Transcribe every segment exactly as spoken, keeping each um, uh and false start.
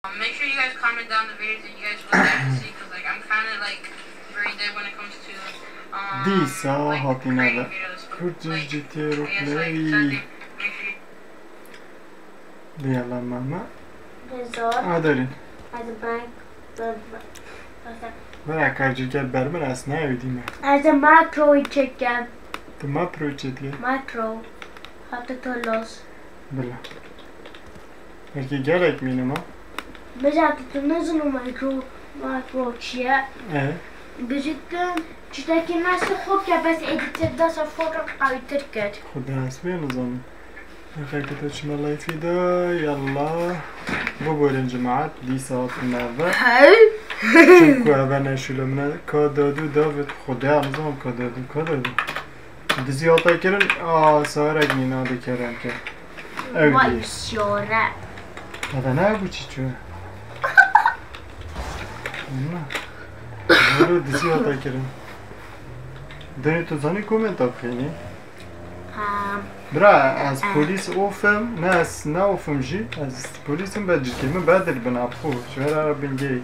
Um, make sure you guys comment down the videos that you guys would like to see, 'cause, like, I'm kinda, like, brain dead when it comes to, um, Dîsa like, hatîne creating ve videos. Kurdish Like, G T A I guess, like, Roleplay. Sunday, make sure you Diyala mama. Zor. Aderin. Hadi ben. Bırak acı gel bermin, ez ne evdîme. Ez de makroyê çekem. Tu makro çêdiye? Makro. Hatta tolos. Bila. Peki gelek mînim ha? Mesela tu ne zaman makro, makro çiye? E? Bizitin çitekî nasıl xwe ke bes editê dasa foto qaytir kir. Xwe dest pê nizanim. Efeke te çima layfî de, yallah. Biborin cemaat, dîsa hatine ve. Hey! Çimku eve neşûle min e. Ka dadu David, Xwedê nizanim ka dadu, ka dadu. Dizî hata kirin, a, sarek nîna de kerem ke. Ew Vay diye. Siyore. Hata ne bu çiçu? Ana. Doğru dizî hata kirin. Dönü tu zanî komenta bixînî? Ha. Bira, ez Ha. Polîs ofim, ne ez ne ofim jî, ez polîsim be cikê min bedir bin apxu, ji vera bingê.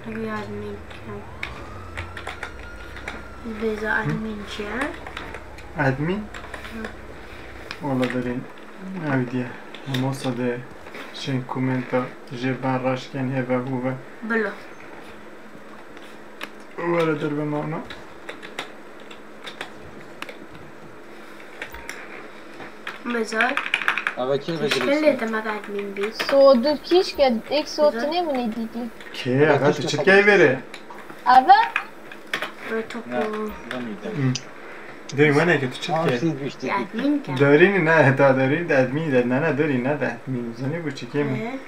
Rüya admin. Beza Hı? Admin çi ya? Admin? Hı. Wala derên ev diye. Mosa de şên komenta jê ben raşken heve huve. Bilo. Were derbe mama. Mezar. Ava kê Kişkele vegirîs? Demek admin bî. So du kişke, ek so Mezar. Tine mi ne dîtî? Kê, ava tu çi key vere? Ava? Ve topu. Hı. Dê wene ke tu çi key? Admin ke. Darîn ne, ta darîn de admin de, ne, ne, darîn ne de admin. Zanî bu çi key mi? Hı.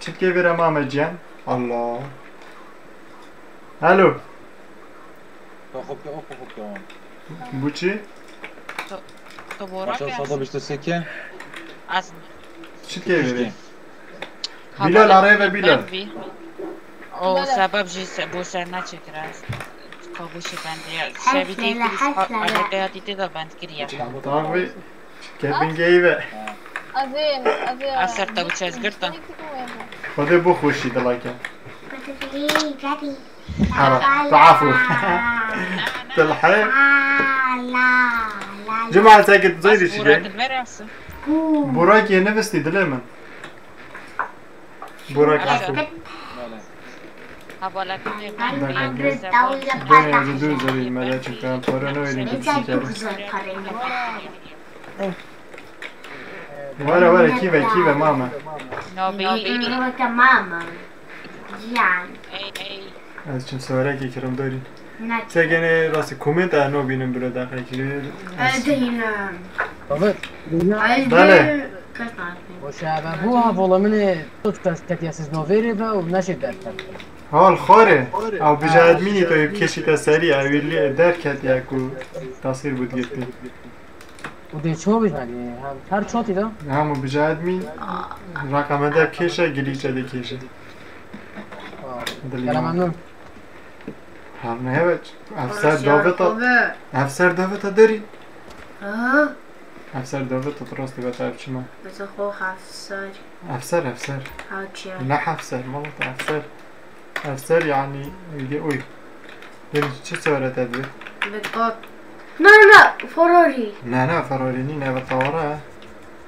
Çi key vere mama ciyan? Allah. Alo. Xwe xwe xwe xwe. Bu çi? To, to bora Maşallah, sada bişte seke. Az. Çi tê verê? Bilal, araya ve Bilal. O sebep jî se, bo ser naçekira. Kabûşê bendê ya. Şevî tê kiriş, araya tê de bend kiriye. Tabii. Kevin geyve. Azim, azim. Eser te bi çez girtin. Xwedê bo xweşî dilake. Hala, tafu. Tilhe. Cuma seket zeydi şide. Burak yeni visti dilê min. Burak afu. Hevalekî nê ben Bak, bak. Beni yazı düz zerî mele çünkü ben para ne vereyim ki siker. Were, were, kî ve, kî ve mame? Nobî. Nobî. Mama. Ciyan. Ey, ey. Ez çim severekî kirim dorî. Ne? Çekene rastî komenta no bînim biro deqekî. Ez deynim. David. Bale. Kes ne? Hoş abi. Bu ha volamine tut kes ketiya siz noveri ve o neşe derken. Hal xare. Abi, ha, jadmini to keşî te serî, ew li derket ya ku tasir bud girtin. Û dê ço bî, yanî, her, her çotî de. Hemû bi jadmî, raqeme de kêşe, gilîçe de kêşe. Aa, dilî gele memnun. Her ne evet. Efser daveta, efser daveta derî. Aha. Efser daveta rastî beta ev çima. Mesela xo efser. Efser, efser. Ha, çi? Ne efser, malata efser. Efser, yanî, êdî oy. Yê çi sewere te divê? Vê got. Na, na, na, Ferrari. Ne, ne, Ferrari nî, ne, ve tawara.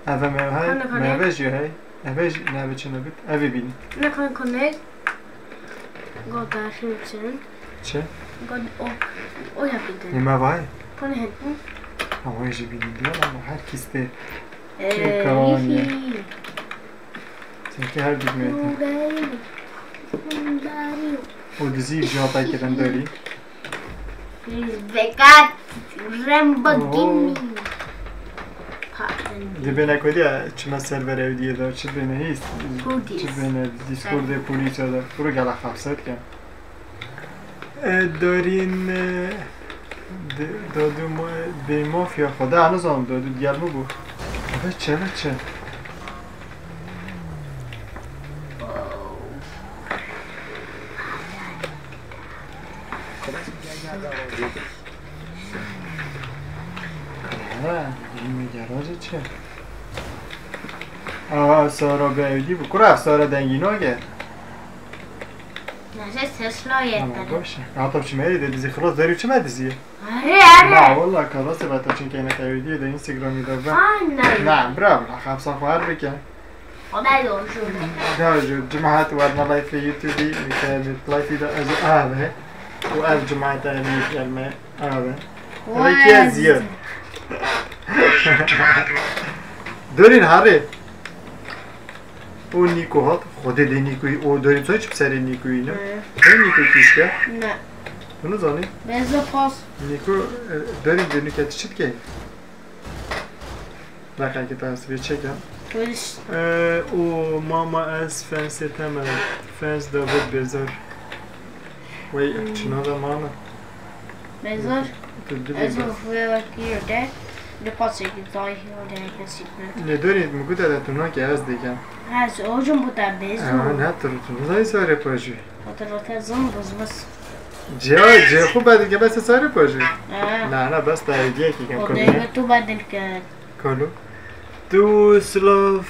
Eve me hey, Hane, hane. Meve jî hey. Eve jî, ne, ve çi nebit? Eve bîn. Ne kan konek? Got, aşın için. Çi? Got, o, o yapıydı. Ne me vay? Kone hep. Ama jî bîn diyor ama her kiste. Ee, Çok karanlık. Hihi. Sanki her bir meydan. O dizi jiyata kirin derî. Vekat Lamborghini. Oho. Dibê nekodiya çima server ew diye de çi bêne hîst. Polis. Çi bêne Discordê polîsa de. Kuru gela xafset ke. E, darîn, e, d-, dadu ma-, bê mafya xwe de, nizanim, dadu diyar min bû. Eve çi, eve çi? Eve, yine garajı çi? Aha, Sara bi evdî bû. Kura ev Sara dengî nage. Neyse, ses la yeter. Tamam, baş e. Hatta çi me de dizî xilas derî çi me dizî? Are, are. Na, walla, kalasê beta çinkê ne evdî de Instagram'î de ben. Ay, ne. Na, bravo, la, xapsa xwar bike. O da doğru. Doğru, cemaat var na live YouTube'î, live de ez abi. Bu ev cemaat evi gelme abi. Peki ya ziyo. Dörîn harê. O Niko hat. Xwedê dê Nikoyî. O dörî çay çi serê Nikoyî ne? Hı. Ne Niko kîşke? Ne. Bunu zanî? Bezle pas. Niko, e, dörî dönük et çi dikey? Dakika, ki tanesi bir çeken. Polis. E, o mama ez fensê te me. Fens David Bezar. Wey, hmm. Çina da mana. Bezar. Tu dibê Ez bas. Of ve vakî de. De pasê ki zayı o de kesik ne. Ne dörî mi gute de tu nake ez dêkem. Ha, se hocam bu da bezar. Ha, ne tu tu ne zayı sare pajî. Hatırlata zım bız bız. Cê, cê xu bedike bes sare pajî. Ha. Na, na, bes da hediye ki kem. O kadar. De tu bedil ke. Kalo. Tu silav.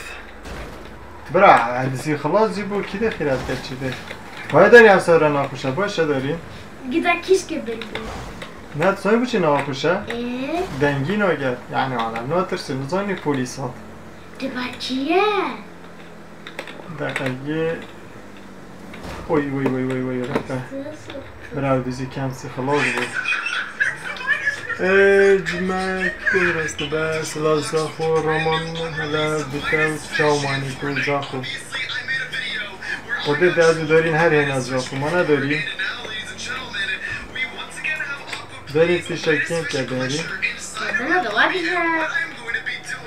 Bira, dizî xilas jî bû, kî de xîret te çi de. Vay derya sora naxuşa, baş e derî. Gida kîşke belli. Ne, tu say bu çi naxuşa? Ee? Dengî nage. Yani adam ne tirsin, nizanî polîs hat. Ti bakiye. Deqeyê. Oy, oy, oy, oy, oy, rete. Bira dizî kemsî xilas bû. Ê, cimek, rast be, silav zaxo, roman, hele, bitev, çaw manî ku zaxo. Xwedê de ez û derîn her hêna zaxo, ma ne derî. Derî tişekên ke derî. Bana da var ya.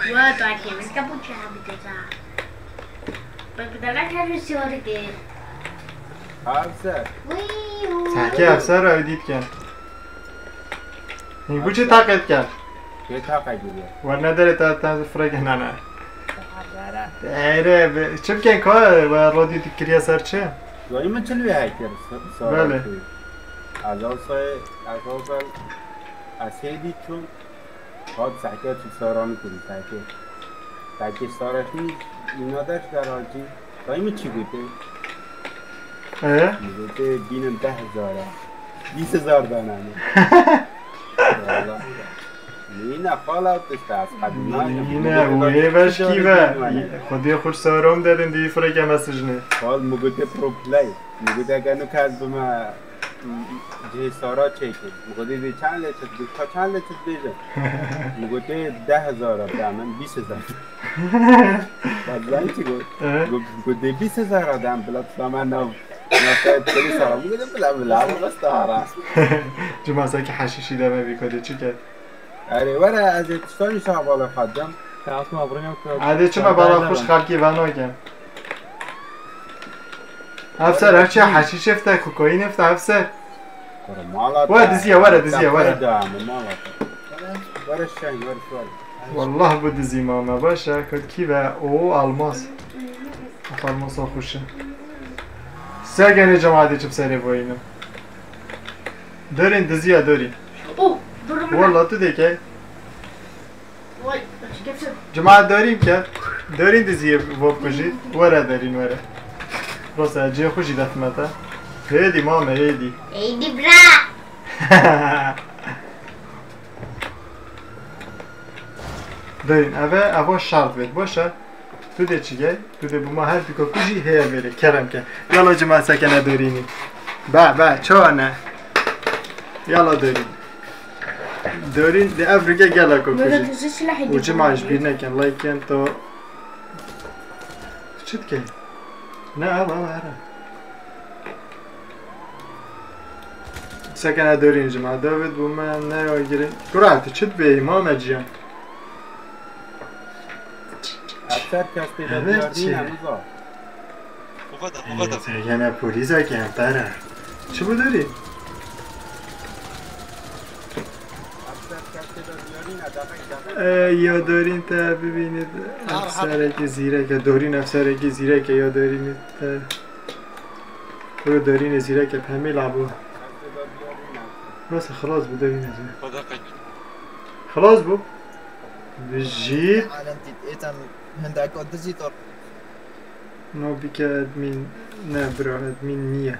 Wa da ke, mesela bu çağı bitecek. Bak, bir de her bir şey oldu ki. Hafser. Wî, wî. Sanki Hafser ew dît ke. Hîn bu çi taqet ke? Kê taqet gidiyor? Werne dere ta ta frege nana. Ere, be, çi biken ka, we radyo dikiriye ser çi? Dayı mı çilve haykır? Bele. Azal say, azal say. Asedi çun. Hat sehke tu saran kuru sehke. Sehke sara xî, îna der der acî. Tay mi çi gote? Ee? Mi gote bînin deh hezar e. Bîst hezar dana mi. Valla. Nîne xala tişta ez qedîna. Nîne, wê beşkî ve. Xwedê xur saram dedin dî fireke mesijne. Xal mi gote pro play. Mi gote genu kez bime Cihê Sara çêkir. Mi gotê dê çend lê çit bê, ka çend lê çit bêje. Mi gotê deh hezar a bira min, bîst hezar. Bad zanî çi got? Evet. Got, gotê bîst hezar a dem, bila tu dame nav, nav te telî Sara. Mi gotê bila, bila, bila stara. Cuma sanki haşişî deme bir kode çiket. Erê, were, ez ê tiştanî şavala xwe dim. Te asma birîna ku Hadi çima bala xwe ji xelkê venakin. Efser, her çi haşîş efte, kokaîn efte, Efser. Kuru mala Were te, diziye, were te diziye, were. Peyda mi mala te. Were şeng, were şwal. Wallah bu dizî mame, baş e, kot kî ve, o almaz. Almaz o xuşe. Sergenê cemaatê çi bi serê boyînim. Dörên diziya dörî. Oh, durum. Walla tu dêke. Vay, açık yapsın. Cemaat dörîn ke. Dörîn diziyê vo kujî. Were derîn were. Rosa cê xu jî defmete. Hêdî mame hêdî. Hêdî bira. Dörîn eve evo şart bêt. Boş e. Tu dê çi gel? Tu dê buma her pîko ku jî heye vêrê. Kerem ke. Yala cima sekene dörînî. Be, be, çawa ne? Yala dörîn. Dörîn de ev rige gela ku ku jî. Û cima ji bîr nekin, like ken to. Çi dikey? Ne, al, al, here. Sekene dörîn cima. David bû me ne girê. Kura tu çi dibêyî mame ciyan? Efser kestê de Evet, diyar nîne çi? Miza. Muvada, muvada. Yine polîsa ki empere. Çi bu dörî? Efser kestê de diyar nîne, daxek, daxek. Ey, ya dörîn te bibînî. Efserekî zîrek e. Dörîn efserekî zîrek e ya dörînî te. Kuro dörînê zîrek e, pemê labo. Nasıl xilas bû dörînê zîrek? Xweda qek. Xilas bû. Bijît. Alem tît, êtem Hindeka dizî tor. No bike admin, ne bro, admin niye.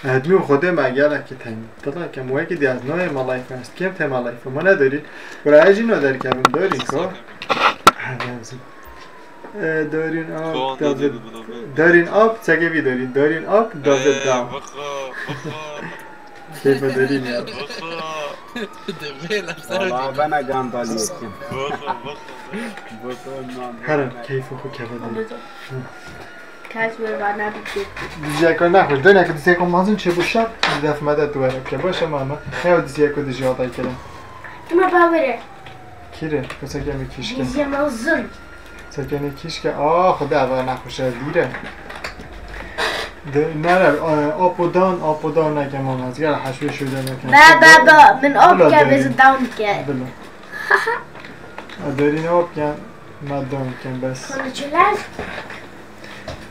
Admin xwedê me gelekî teng. Dila kem wekî diyaz noye ma life est. Kem te ma life. Ma ne dörî. Bura ejî no derkevim dörî ko. Ha, lazim. E, Dörîn Alp, David. Dörîn Alp, çekevî Dörîn. Dörîn Alp, David Down. Keyfe Dörîn ya. Valla bana gandaliyê kim. Herin, keyfe xwe keve Dörîn. Kes wê va nebî. Diziyeka nexweş. Döneke diziyeka mazin çê bu şer, def medet were. Ke baş ama ama. Heya diziyeka dijî hatay kirin. Tuma bawere. Kîre, kesa ke me kîşke. Dizî mezin. Sekenê kîşke, a, xwe de eva nexweşe dîre. De, nere, e, apo dan, apo dan neke man ez. Gel heşwê şöyle neke. Ba, ba, ba, min ap ke, bezi down ke. Bila. A, derîne ap ke, me down ke, bes. Konuşular.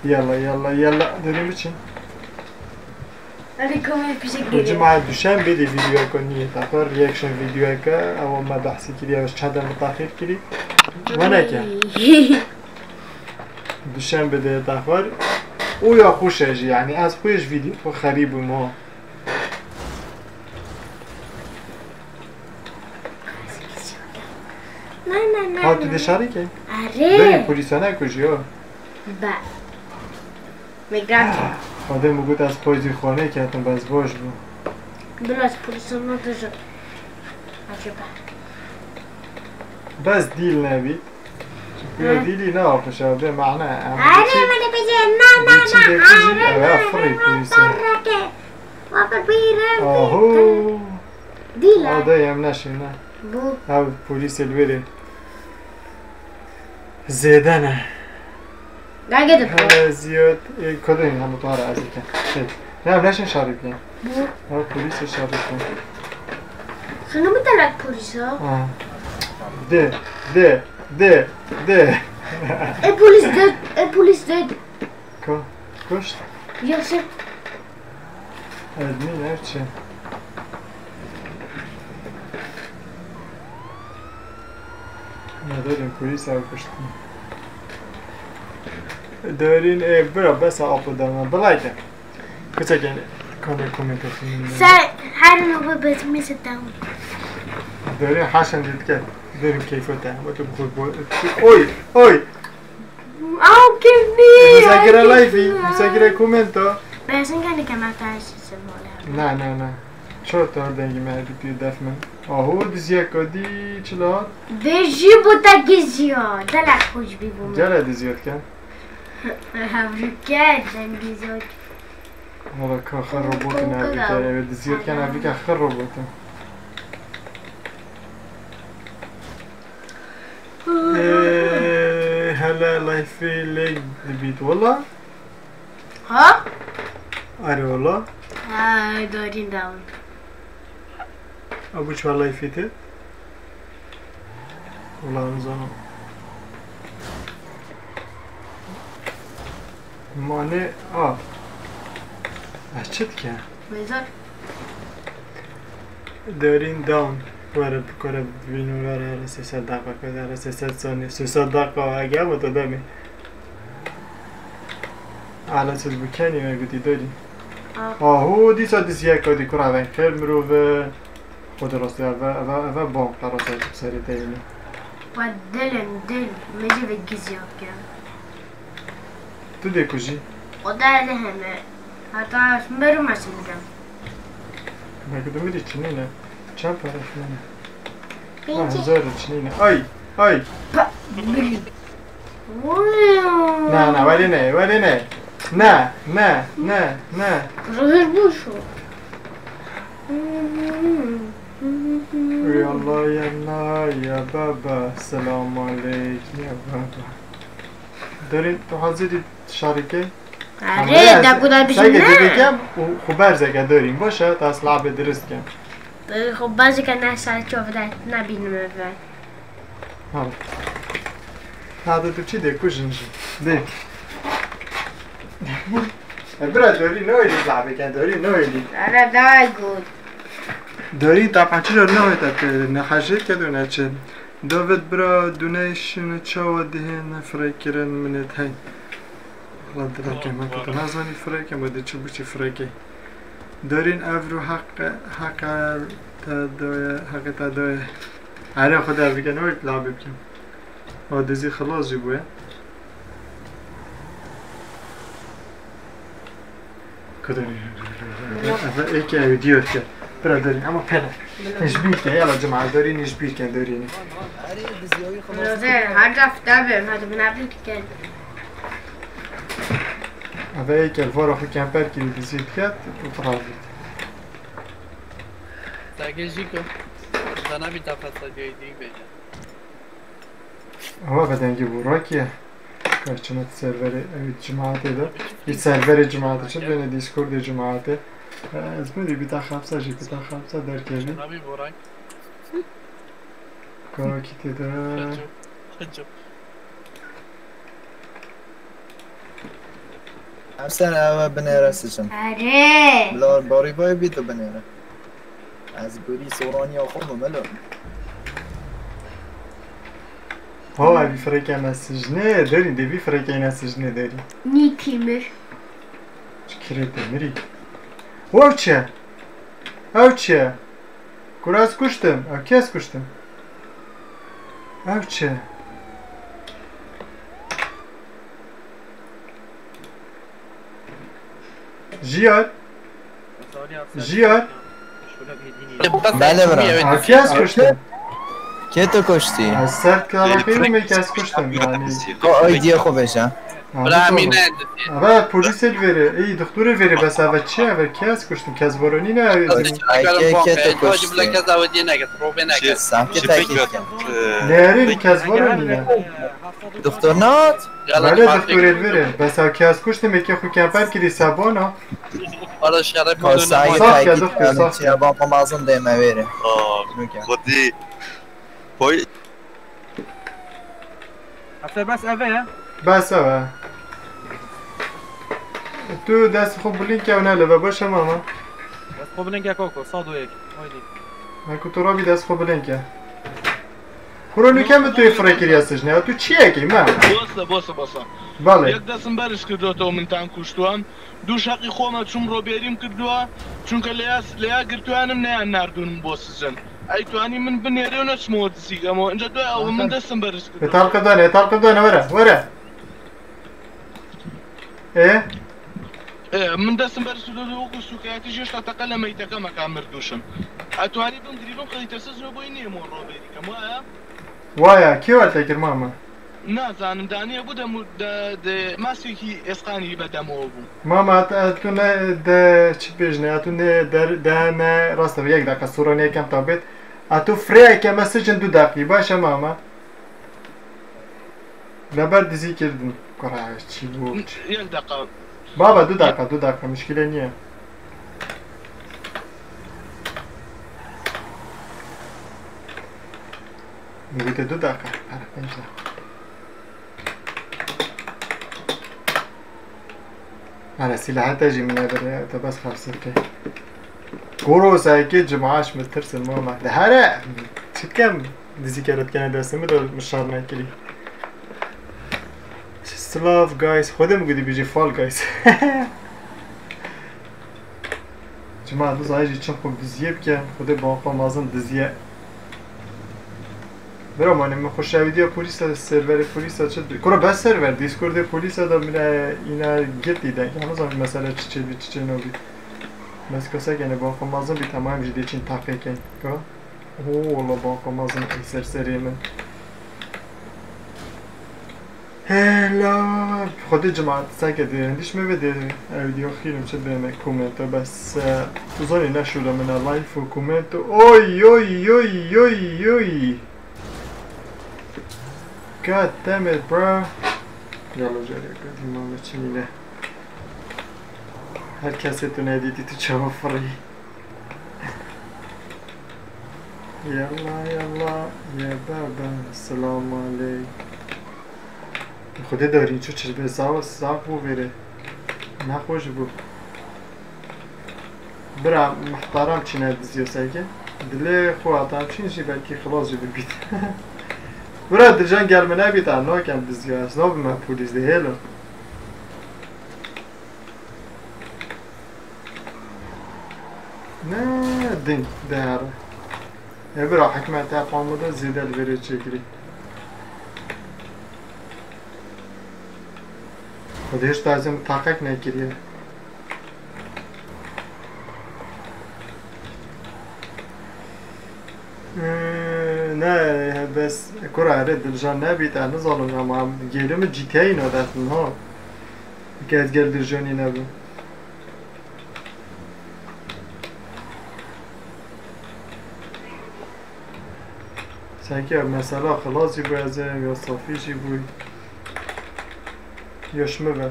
Yalla, yalla, yalla. Derî biçin. Hadi komik bir şey Hocam geliyor. Ay düşen bir de videoya konuyu. Takar reaction videoya ka. Ama ma bahsi kiri ya çadan mutahir kiri. Wana ke. Düşen bir de takar. O ya hoş eji yani. Az hoş video. Bu xerîb ma. Na, na, na, ha, tu na, de na. Şarî ke? Arê. Beni polîsana kujiyo. Be. Migrant. Xwedê min got ez poyzî xwanê ketim, bes baş bû. Biraz polîsan nadijin. Acaba. Bes dîl nebî. Çünkü dîlî ne yapışa, bê mane. Arê, min bêje, na, na, na, arê, ev ya fırrî polîsan. Aho. Dîl e. Ada yem neşe, ne. Bu. Ev polîsê li wêrê. Zêde ne. Gage de. Hele ziyot, e, kodayın hem bu ara azike. Şey. Ne, ne şey şarikli? Bu. Ha, polîsê şarikli. Şunu mu telak polîs ha? Ha. De, de, de, de. E, polîs de, e, polîs de. Ko, koş. Yoksa. Admin ev çi? Nedarên polîs ew kuştin. Darîn, e, bira, besa apo dema. Bilayte. Kısa gel. Kone komento. Sen her nokta bezimi sit down. Darîn haşan diyet gel. Darîn keyfo te. Bakın bu, bu. Oy, oy. Aw, kevnî. Musagire live, musagire komento. Besin geldi kemer taşı sen böyle. Na, na, na. Çok da dengime bitti defmen. Ahu, diziyek o di çilat. Vejî bu te giziya. Delak hoş bir bu. Gel diziyet ken. Hevrike, sen giziya. Valla ka xir robotin evike, evet diziyet ken evike xir robotin. Ee, hele lifeê lê dibît wala. Ha? Erê wala. Ha, darîn dawin. A bu çi lifeê te? Wala nizanim. Mane a. Ez çi dike? Mezar. Darîn down. Were bikore bînû were here sê sed deqa kode here sê sed saniye. Sê sed deqa ege ama to demê. Ala siz bu kenî me gotî darîn. Ah. Ahu dîsa diziyek kode kura ven kir mirove. Xwedê rastî eve, eve, eve bom qerasa serê te yîne. Wa dilim dil, me jî ve giziya ke. Tu dê kujî? O da ez heme. Hata meru meşin bidim. Belki tu mirî çinîne. Çend para şine? Pêncî. Ha, hezar çinîne. Ay, ay. Pa, bili. Na, na, werê ne, werê ne. Ne, ne, ne, ne. Zehir bu şu. Ey Allah ya na ya baba, selam aleyk ya baba. Darîn, tu hazirî şarike? Erê, de ku da bijî ne? Sege dibêkem û xwe berzeke darîn. Baş e, ta ez labê dirist kem. Xwe berzeke ne ser çov de nebînim eve. Ha. Ha, de tu çi de kujin jî. De. E, bira darîn ne öyle labê ken, darîn ne öyle. Ara da gut. Darîn ta paçî ne öyle ta ne hajê ke de ne çi. David bira, donation çawa dihên firekirin min ê hey. Wala dileke me ku tu nazanî fireke, me de çi biçî fireke. Darîn ev ru heqe, heqe te doye, heqe te doye. Erê xwe de bike, ne wek labê bikim. O dizî xilas jî bûye. Kudurî. Efe eke ew diyor ki. Bira darîn, ama pere. Ji bîr ke, yala cuma darîn, ji bîr ke darîn. Roze, her caf tabim, hadi bina bir tiken. Eve eke vara xwe kemper kiri dizî diket, û firar bît. Sage jî ku. Zana bir daha fazla geydi bence. Ama bedengî bû, rakiye. Kaçına serverê, evet, cemaatê de. Bir serverê cemaatê çi bene Discordê cemaatê. Ez bû bita xapsa jî, bita xapsa derkevî. Abi Boray. Kaki tê de. Kaço. Kaço. Em ser eve binêre siçin. Erê. Bila barîvayê bî tu binêre. Ez gurî soraniya xwe me melo. Ho, evî firêke me sijnê derî, devî firêke ne sijnê derî. Nî tîmir. Çi kirê te mirî? Ho, ew çi ye? Ew çi ye? Kura ez kuştim. Ew kes kuştim. Ew çi? Jiyar. Jiyar. Bele bira. Ew kes kuştim. Kê tu kuştî? Ez ser kara pênû me kes kuştim yani. Ko ew diye xwe bêje. Bira Emîne. Eve polîsê li vêrê, ey, doktorê vêrê, bes eve çi ye? Eve kes kuştim, kes voro nîne. Kê, kê te kuştî? Sakit, sakit. Nêrî kes voro nîne. Doktor nat? Bele doktorê li vêrê, bes ev kes kuştim, ê kê xwe kemper kirî sebana. Ka sakit, sakit. Çiya ban xwe mazin dê me vêrê. Xwedî. Poy. Efe bes eve ye. Bes eve. Tu dest xwe bilind ke û ne li ve baş e mama. Dest xwe bilind ke koko, sed û yek. Haydi. Me ku tu rabî dest xwe bilind ke. Kuro nûke min tu yê firê kiriye sijnê. Tu çi yekî me? Bosa, bosa, bosa. Bale. Yek desim beriş kirdo to min tan kuştuwa. Dû şeqî xwe me çûm roberîm kirduwa, çunke leya, leya girtuyanim neya nerdûnim bo sicin. Ey tuanî min binêrê û neçime we dizî kemo. Inca du ew min destim beriz kirduwa. Ê talqe dane, ê talqe dane, were, were. Ê? Ê, min destim beriz kirduwa, wekû sûkeyatî jê şta teqele meyteke me ka mir dûşim. Ey tuanî bim girîbim xeytesiz ne boyî nêmo roberî kemo, aya? Waya, kê werte kir mama? Nazanim, daniye bû de mu-, de, de masîkî êsqanî be demo bû. Mama, tu, tu ne de çi bêjne, tu ne der, de ne, rast e, yek deqa, sura ne kem tabêt. A tu fireyeke me sicin du deqî, baş e mama. Leber dizî kirdin. Kura çi bû? Yek deqa. Baba, du deqa, du deqa, muşkile niye. Min gote du deqa. Here, pênc deqa. Here, sîlaha te jî min e birê, te bes xefsir ke. Koro, sayekê cimaaş mi tirsin mama. De here, çi kem dizî kere dikene destê min de min şer nekirî. Slav guys, Xwedê min gudî bijî Fall Guys. Cima, tu zayê jî çim xwe diziyê bike, Xwedê ban xwe mazin diziye. Bira, mane min xwe şevîdiya polîsa, serverê polîsa çi di-, kuro bes server, Discordê polîsa da min e îna girtî deng. Hema zan mesele çi çê bî, çi çê nabî. Bes kasa gene ban xwe mazin bî, tamam jî dê çin taqê ken. Ka? Oo, wala ban xwe mazin ey ser serê min. Hela, Xwedê cemaat seke de, hindîş me ve de, ew diyo xîrim çi bême komento, bes, e, tu zanî ne şûla min e, live û komento. Oy, oy, oy, oy, oy. God damn it, bro. Yalo, jere, kadî mame çinîne. Her kesê tu nedîtî tu çawa firî. Yalla, yalla, ya baba, selam aleyk. Xwedê darîn çû çirbe, sax, sax bû vêrê. Nexweş bû. Bira, mihtaram çine diziyo seke. Dilê xwe hatam çin jî belkî xilas jî bibît. Bira, Dilcan, gel min nebî, te nakem dizî, ez nabime polîs de hêlo. Ne, din, de here. E bira, hikmete qamû de zêde li vêrê çêkirî. Xwedê hişta ez ê min taqek nekiriye. Ee, ne, bes, kura, erê, Dilcan nebî, te nizanim ama gêrê min G T A yî nadestin, ha. Ke ez gel Dilcanî nebim. Sanki ya mesela xilas jî bû, ez ê ya safî jî bû. Ya ji min ve.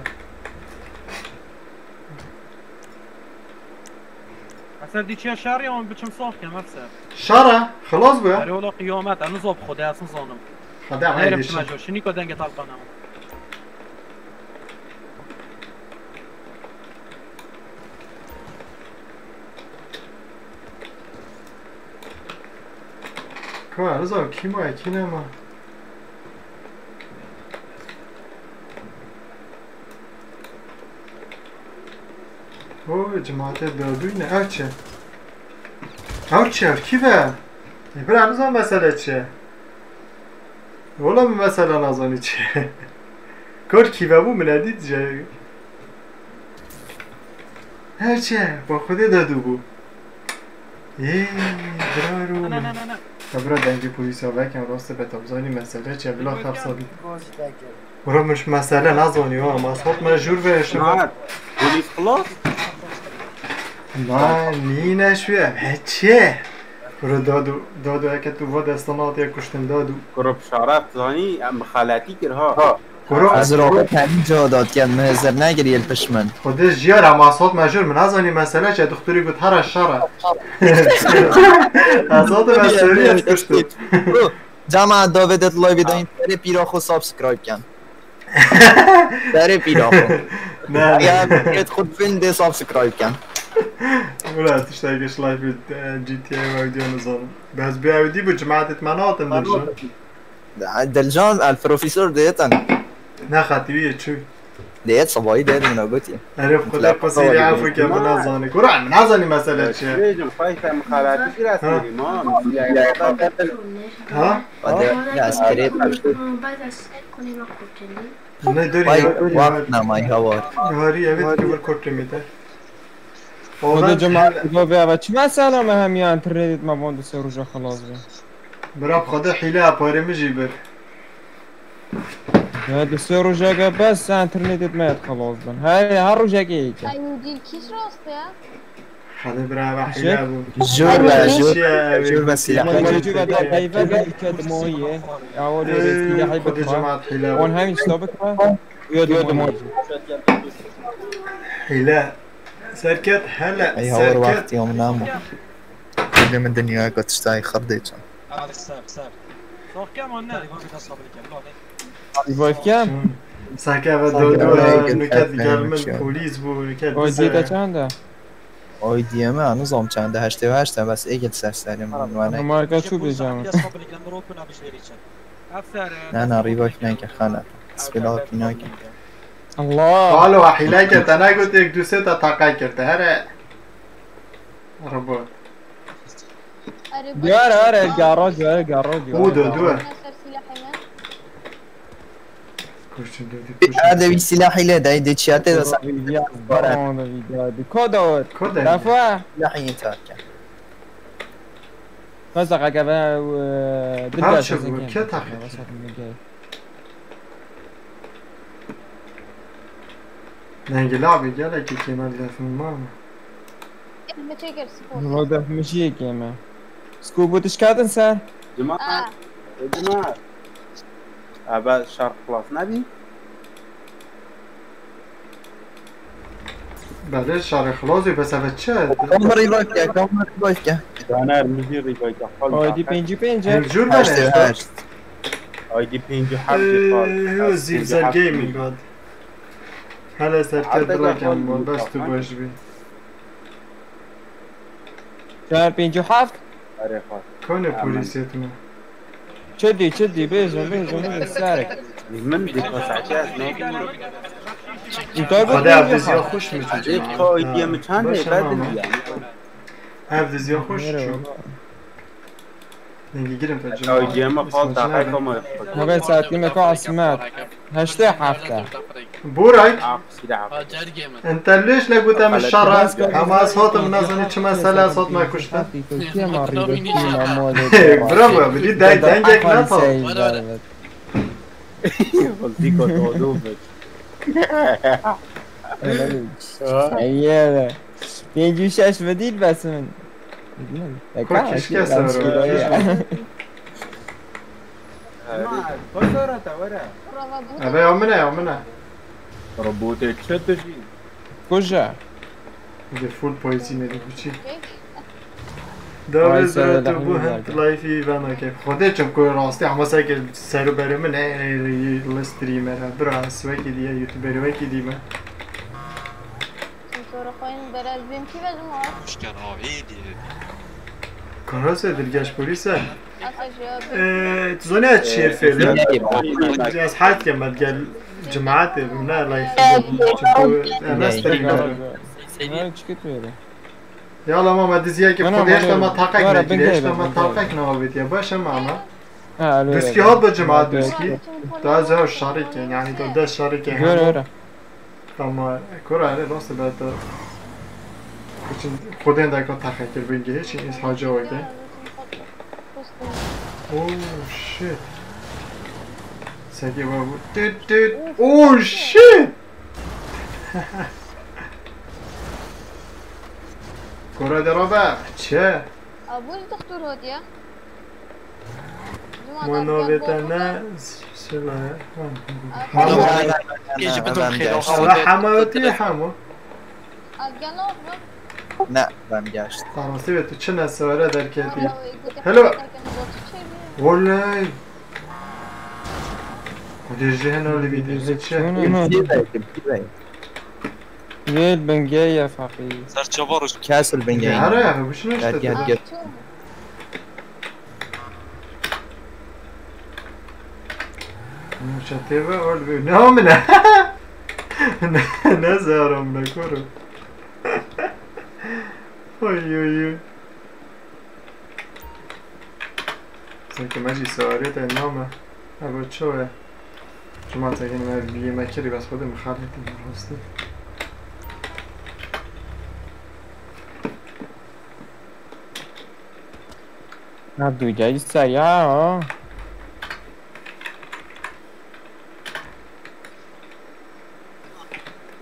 Eser dî çiya şerî, an biçim saf kem, Eser. Şer e, xilas bû ya. Erê, ola qiyamet, ez nizam bi Xwedê, ez nizanim. Xwedê Neyrim eydê çi çi. Meco, şinî ku dengê telefona min. Ka, ez nizanim kî ma, kî nema. Oy, cemaate dördüyne. Ev çi? Ev çi? Ev kî ve? E, bira, nizanim mesele çi? Wala min mesela nazanî çi. Kor kî ve bû, min edît je. Her çi? Ba Xwedê de dû bû. Ê, biraro Na, na, min. Na, na, na. Ya bira, dengê polîsa vekin, rast e, betabzanî mesele çi? Bila xefsa bî. Bira, min ji mesele nazanî, wa, ma sot me jûr ve şi. Cemaat, polîs xilas? Ma nîne şu ye, he çi? Bira, dadu, dadu, eke tu va destana hatiye kuştin, dadu. Grup şeref zanî, em bi xeletî kir ha. Ha. Kuro. Ez roqet hemî ca da dikem, min hizir negiriye li pişt min. Xwedê jiyar, ama sot me jûr, min nazanî mesele çi, doktorî got, here şer e. Ez sot me serî ez kuştim. Cama davêt et live dayîn, serê pîra xwe subscribe ken. Serê pîra xwe. Ne, ne. Ya, et xwe fin de subscribe ken. Wala, tiştekî ji live, e, G T A ve diyo nizanim. Bes bi ew dî bu cemaat et me natin dilcan. Dilcan, el profesor dêtin. Ne xetî wî ye çû. Dêt, sebayî dêt min gotî. Erê, Xwedê qisîrî efû ke min nazanî. Kura, min nazanî mesele çi ye. Şêcim, xweyte min xelatî kir ez Ha? kêrî ma, min sîlahê xwe da. Ha? Hadi, ya, ez kêrê. Ne, dur ya, dur ya. Vaqt namay hawar. Harî, evet, ki bir kotrê mi de. Xwedê Oğlan cemaat, hile- bu be, çi mesela me hem ya internet me von du sê roja xelas be. Bira, Xwedê hile parê min jî bir. Ya, du sê rojeke bes sen internetê me yet xelas bin. Her, her rojekê yek e. Ay, dil kîş rast ya? Hadi bira, ve Çek. Hile bu. Jur ve, Hadi. Jur, Şey, Jur ve silah. Ama Jur ve da heyve ve iki adım o ye. Ya, o Ee, rejesi ya heybe Xwedê bak. Cemaat hile bu. On hem işte bak. Yo, yo, yo. Hile. Serket, hele, Ey, hawar serket. Wextî em namo. Kurdê min dinyayeke tiştayê xir dê çin. Ser, ser. Soxkem anne, revive kem, sabır kem, lo, ne? Revive kem? Sanki eve Sanki dodo eve nuket gelmin, polis bu, nuket O bize. G T A çend e? O G T A me, nizam çend e, heştê û heşt e, bes êgil ser serê min, Tamam. Wene. Marka çu bêjam. Sabır kem, rokuna bir şey için. Aferin. Ne, ne, revive neke, xana. Spela ki neke. Allah. Alo, hile ke, te ne got, ek du sê te taqa kir, te here. Robot. Are, Diyor, are, garo, diyor, garo, diyor. Udo, diyor. Ser silahı ne? Kurşun dedi, kurşun. Hadi bir silah ile de, de çiyate de sa- Tamam, da video. Koda. Koda. Lafa. Silahı tarken. Fazla kaka ve, e, Her şey bu, kê taxê? Dengê labê gelekî kêmel defin ma mı? Elime çeker spor. Valla defmişi yekeme. Sku bu tişkatin ser? Cuma. Aa. E, cuma. Ebe şar xlas nebî? Belê şarê xilozê bes eve çi? Kamerayı bak ya, kamerayı bak ya. Caner, min jî rîvayta xwe li Aydî pêncî pênc e. Hemjûr Heşt bene û heşt. Aydî pêncî heşt jî xal. Ee, Zîvzel Gaming god. Hele serket dilekam bol, bes tu baş bî. Caner pêncî û heft. Erê xwe. Kone polîsê tune? Çi dî, çi dî, bêjin, bêjin, bêjin, serek. Min dî ko saçê ez ne. Îtay bu Hadi abi dî biz ha. Yok hoş mu çocuğum? Ê ko îdiye min çand ê Başa bedil mama. ya. Ev diziya hoş Nere çok. baba? Dengî girin pe Ew îdiye min xal daqe ko ma. Nebe saetî me ko asimet. Heştê hefte. Burak, Af sîda af. Hacer Gemen. ente lêş le gote min Xelet şerra. Xelet. Hema ez hatim nazanî çima sela sot me kuştin. Kê ma rî be kê ma mole. Bravo, bir deng dengek ne tal. Xultî ko dodo bit. Eyyede. Pêncî û şeş ve değil bes min. Ko kişke sor. Ko sor te were. Eve ya min e, ya min e. Robotê çi dijî? Kuja. De full poison edip biçî. Ay, Dawê sen zira de tu bu lehmî hem verdin. Life'î vana kef. Xwedê çim ku rastî hema seke seru berê min e, e, e, li streamer e. Bira, ez wekî diye, youtuber wekî dî me. Sonra koyun biraz benimki ve cuma. Hoşken abi diye. Karase dilgeş polîs e. Atajı. Eee, tu zanî ez çi yê fêr me? Ez hez kem me digel cemaetê bim, ne life'î bim. Çimku em ez streamer im. Ne çıkıtmıyor. Ya la mama diziyekî Ana, xwedê heşta mama, me taqek yara, nekiriye, bingehê heşta be, me bingehê. Taqek neavêtiye. Baş e mama. Ha, öyle Duzkî öyle. hat bi cemaat Evet. Duzkî. Daha zor şarîk e, yani to des şarîk e. Göre göre. Ama kura hele rast be to. Kuçin xwedên de ka Taqek kir bingehê, çi iz haca weke. Oh shit. Seki babu. Tüt tüt. Oh shit. Kura de Robert. Çe? Abul doktor hot ya. Mano vetene sila. Gece bir ton xeyir olsun. Ama hama ötüyor hamu. Adgan olma. Ne, ben geçtim. Tamam, evet, tu çi nesewere derketî. Hello. Hello. Oley. Hadi jehen öyle bir de çe. Yel bingeye fakir. Serçava roj. Castle bingehî. Ara ya, bu şunu işte. Gel, gel, gel. Çatê ve öyle bir. Ne amına? Ne, ne zaram ne koru. Oy oy oy. Sanki me jî sewariye te name. Eva ço ye? Cuma te gene me vîyê me kirî bes xwe de mixaletî rastî. Ha, duyacağız ya.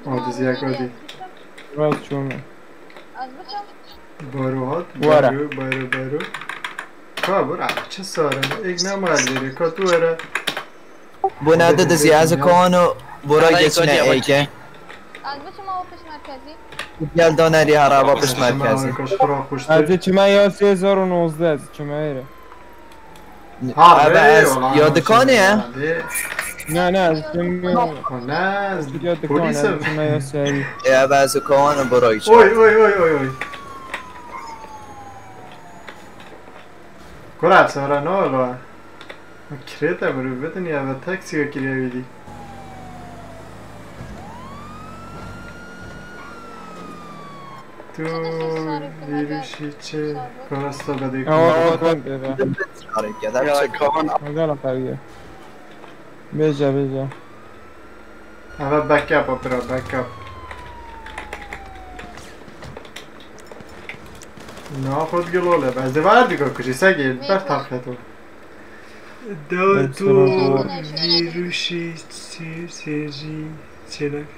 O diziya kodî. Biraz çoğunu. Az biçim. Baro hat. Wara. Baro, baro, baro. Ka bura, çi sare? Ek ne mal veri? Ka tu were. Bu ne dedi ziyazı konu bura geçine eyke. Az biçim o piş merkezi. Gel döner ya araba piş merkezi. Kaşkura kuştu. Hadi çime ya sezar on ozda çime yere. Ha, Abi, be, ez ulan, yodikane şey ya. Hadi. Ne ne çime. Ne? Yodikane Polisim. Çime ya seri. Ya ben su konu bura için. Oy oy oy oy oy. Kura, sonra ne oldu? Kirêta mirov bidin ya ve taksiya kiriya wî dî. Tu vîrusî çi karasta bedê Ama kû. bakın dedi. Hareket hepsi. Magala kariye. Beja beja. Eve backup a bira, backup. Na xwe digel ole be. Ez ê ver dika kujî segê ber taqet o. Dew tu vîrusî çi sêjî çêlek.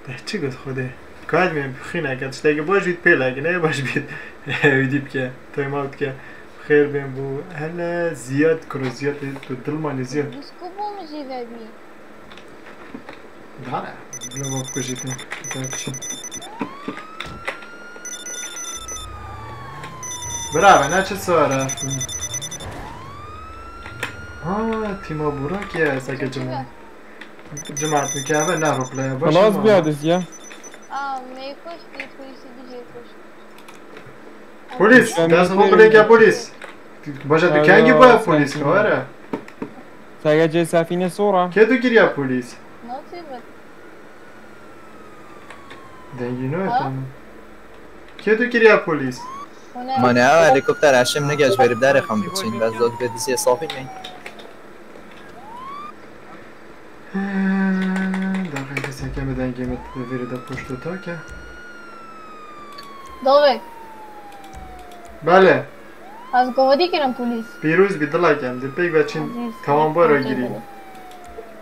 De çi got Xwedê? Kalmê xîneke tiştekî baş bît pêlek ne baş bît. Ew dî bike. Time out ke. Xêr bên bû. Hele Ziyad kuro Ziyad tu dilmanî Ziyad. Disko bû min jî vebî. Dane. Bila bak kujîtin. Gerçi. Bravo, ne çi sare. Ha, tima Burak ya seke cima. Cemaat mükemmel ne roleplay baş. Xelas biyadiz ya. Aa, me koş bir polisi dije koş. Polis, dest xwe bilêke polis. Baş e, tu kengî baya polîs ki were? Sege cê sefînê sora. Kê tu kiriya polîs? Nasıl? Dengî no tam. Kê tu kiriya polîs? Mane, ew helikopter eşim nigej berî derê xem biçîn, bes dot bê diziyê safî ney. Daxê keseke mi dengê mi vêrê de poşto take. Dovê. Belê. Ez govdî kirim polîs. Pîroz bî dila kem, di pêk ve çin. Azîz, tamam, bora girî.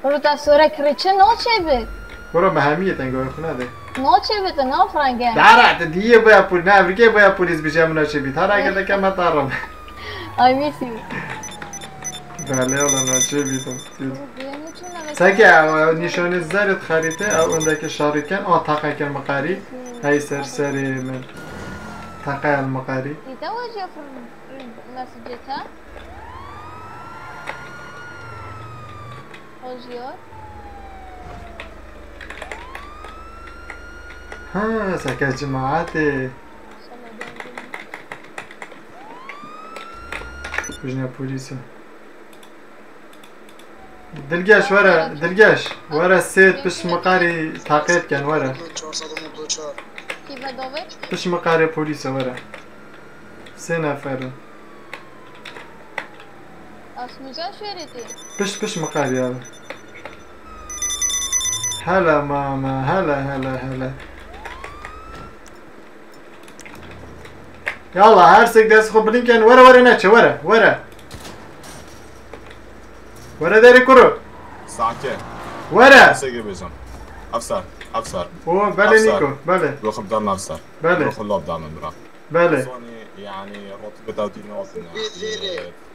Rûta sore kirê çi noçê bi? Bora me hemiyê tengo xwe nade. Noçê bi te nafrenge. Dara, te diye boya polîs, ne evrikê boya polîs bije min noçê bî. Tara gel de kem heta ram. I miss you. Belê, ola noçê bî tam. Seke, ew nîşanê zerê xerîtê, ew ondeke şarî ken, a taqe ken miqarî. Hey ser serê min. Taqe el miqarî. Îte wajya fir mesajê te. Wajya. Ha, seke cemaatê. Kujne polîs e. Dilgeş were, Dilgeş. Were sê pişt miqarî taqê bikin, were. Kî ve dovê? Pişt miqarê polîs e, were. Sê nefer in. Asmûza şêrê tê. Pişt, pişt miqarî abi. Hele mama, hele, hele, hele. Yallah, her sek dest xwe bilind ken. Were, were, neçe, were, were. Were derê kuro. Sake. Were. Seke bêjim. Efsar, efsar. O, belê Efsar. Nîko, belê. Ruxim dam efsar. Belê. Ruxim lab dam bira. Belê. Zanî, yani, rotibê dawdî ne hatine.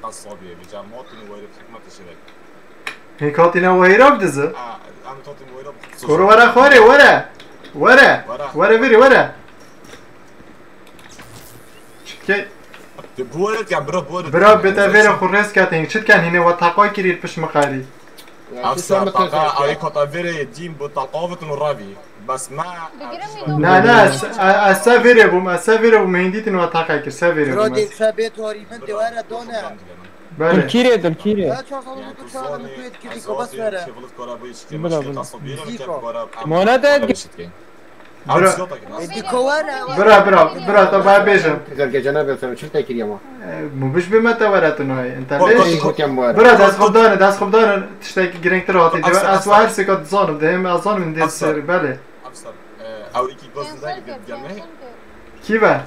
Qasabî, bi cemaatini were hikmete şirek. Hê katîne weyra bidizi? Ha, em katîne weyra bidizi. Kuro were xwarê, were. Were. Were. Were viri, were. Çitke. Bu were ya, bro, bu were. Bro, bete vere xurres katin. Çitken hine wa taqay kirî piş miqarî. Ev ser taqa, ayê kota vere dîm bu taqavitin û ravî. Bas ma. Na, na, ez, ez se vere bûm, ez se vere bûm, hindî tin wa taqay kir, se vere bûm. Bro, dê se bê torî min de were done. Belê. Dilkîrê, dilkîrê. Mona de. Bira, bira, bira, te ba bêjim. Gece ne bêjim, çi te kiriye ma? Mu biş bi me te were tu nayê. Ente bêj. Bira, dest xwe dane, dest xwe dane, tiştekî girîngtir hatî. Ez wa her seka dizanim, dihêm ez zanim, dê ser, belê. Ew iki gözünden gibi gelme. Kî ve?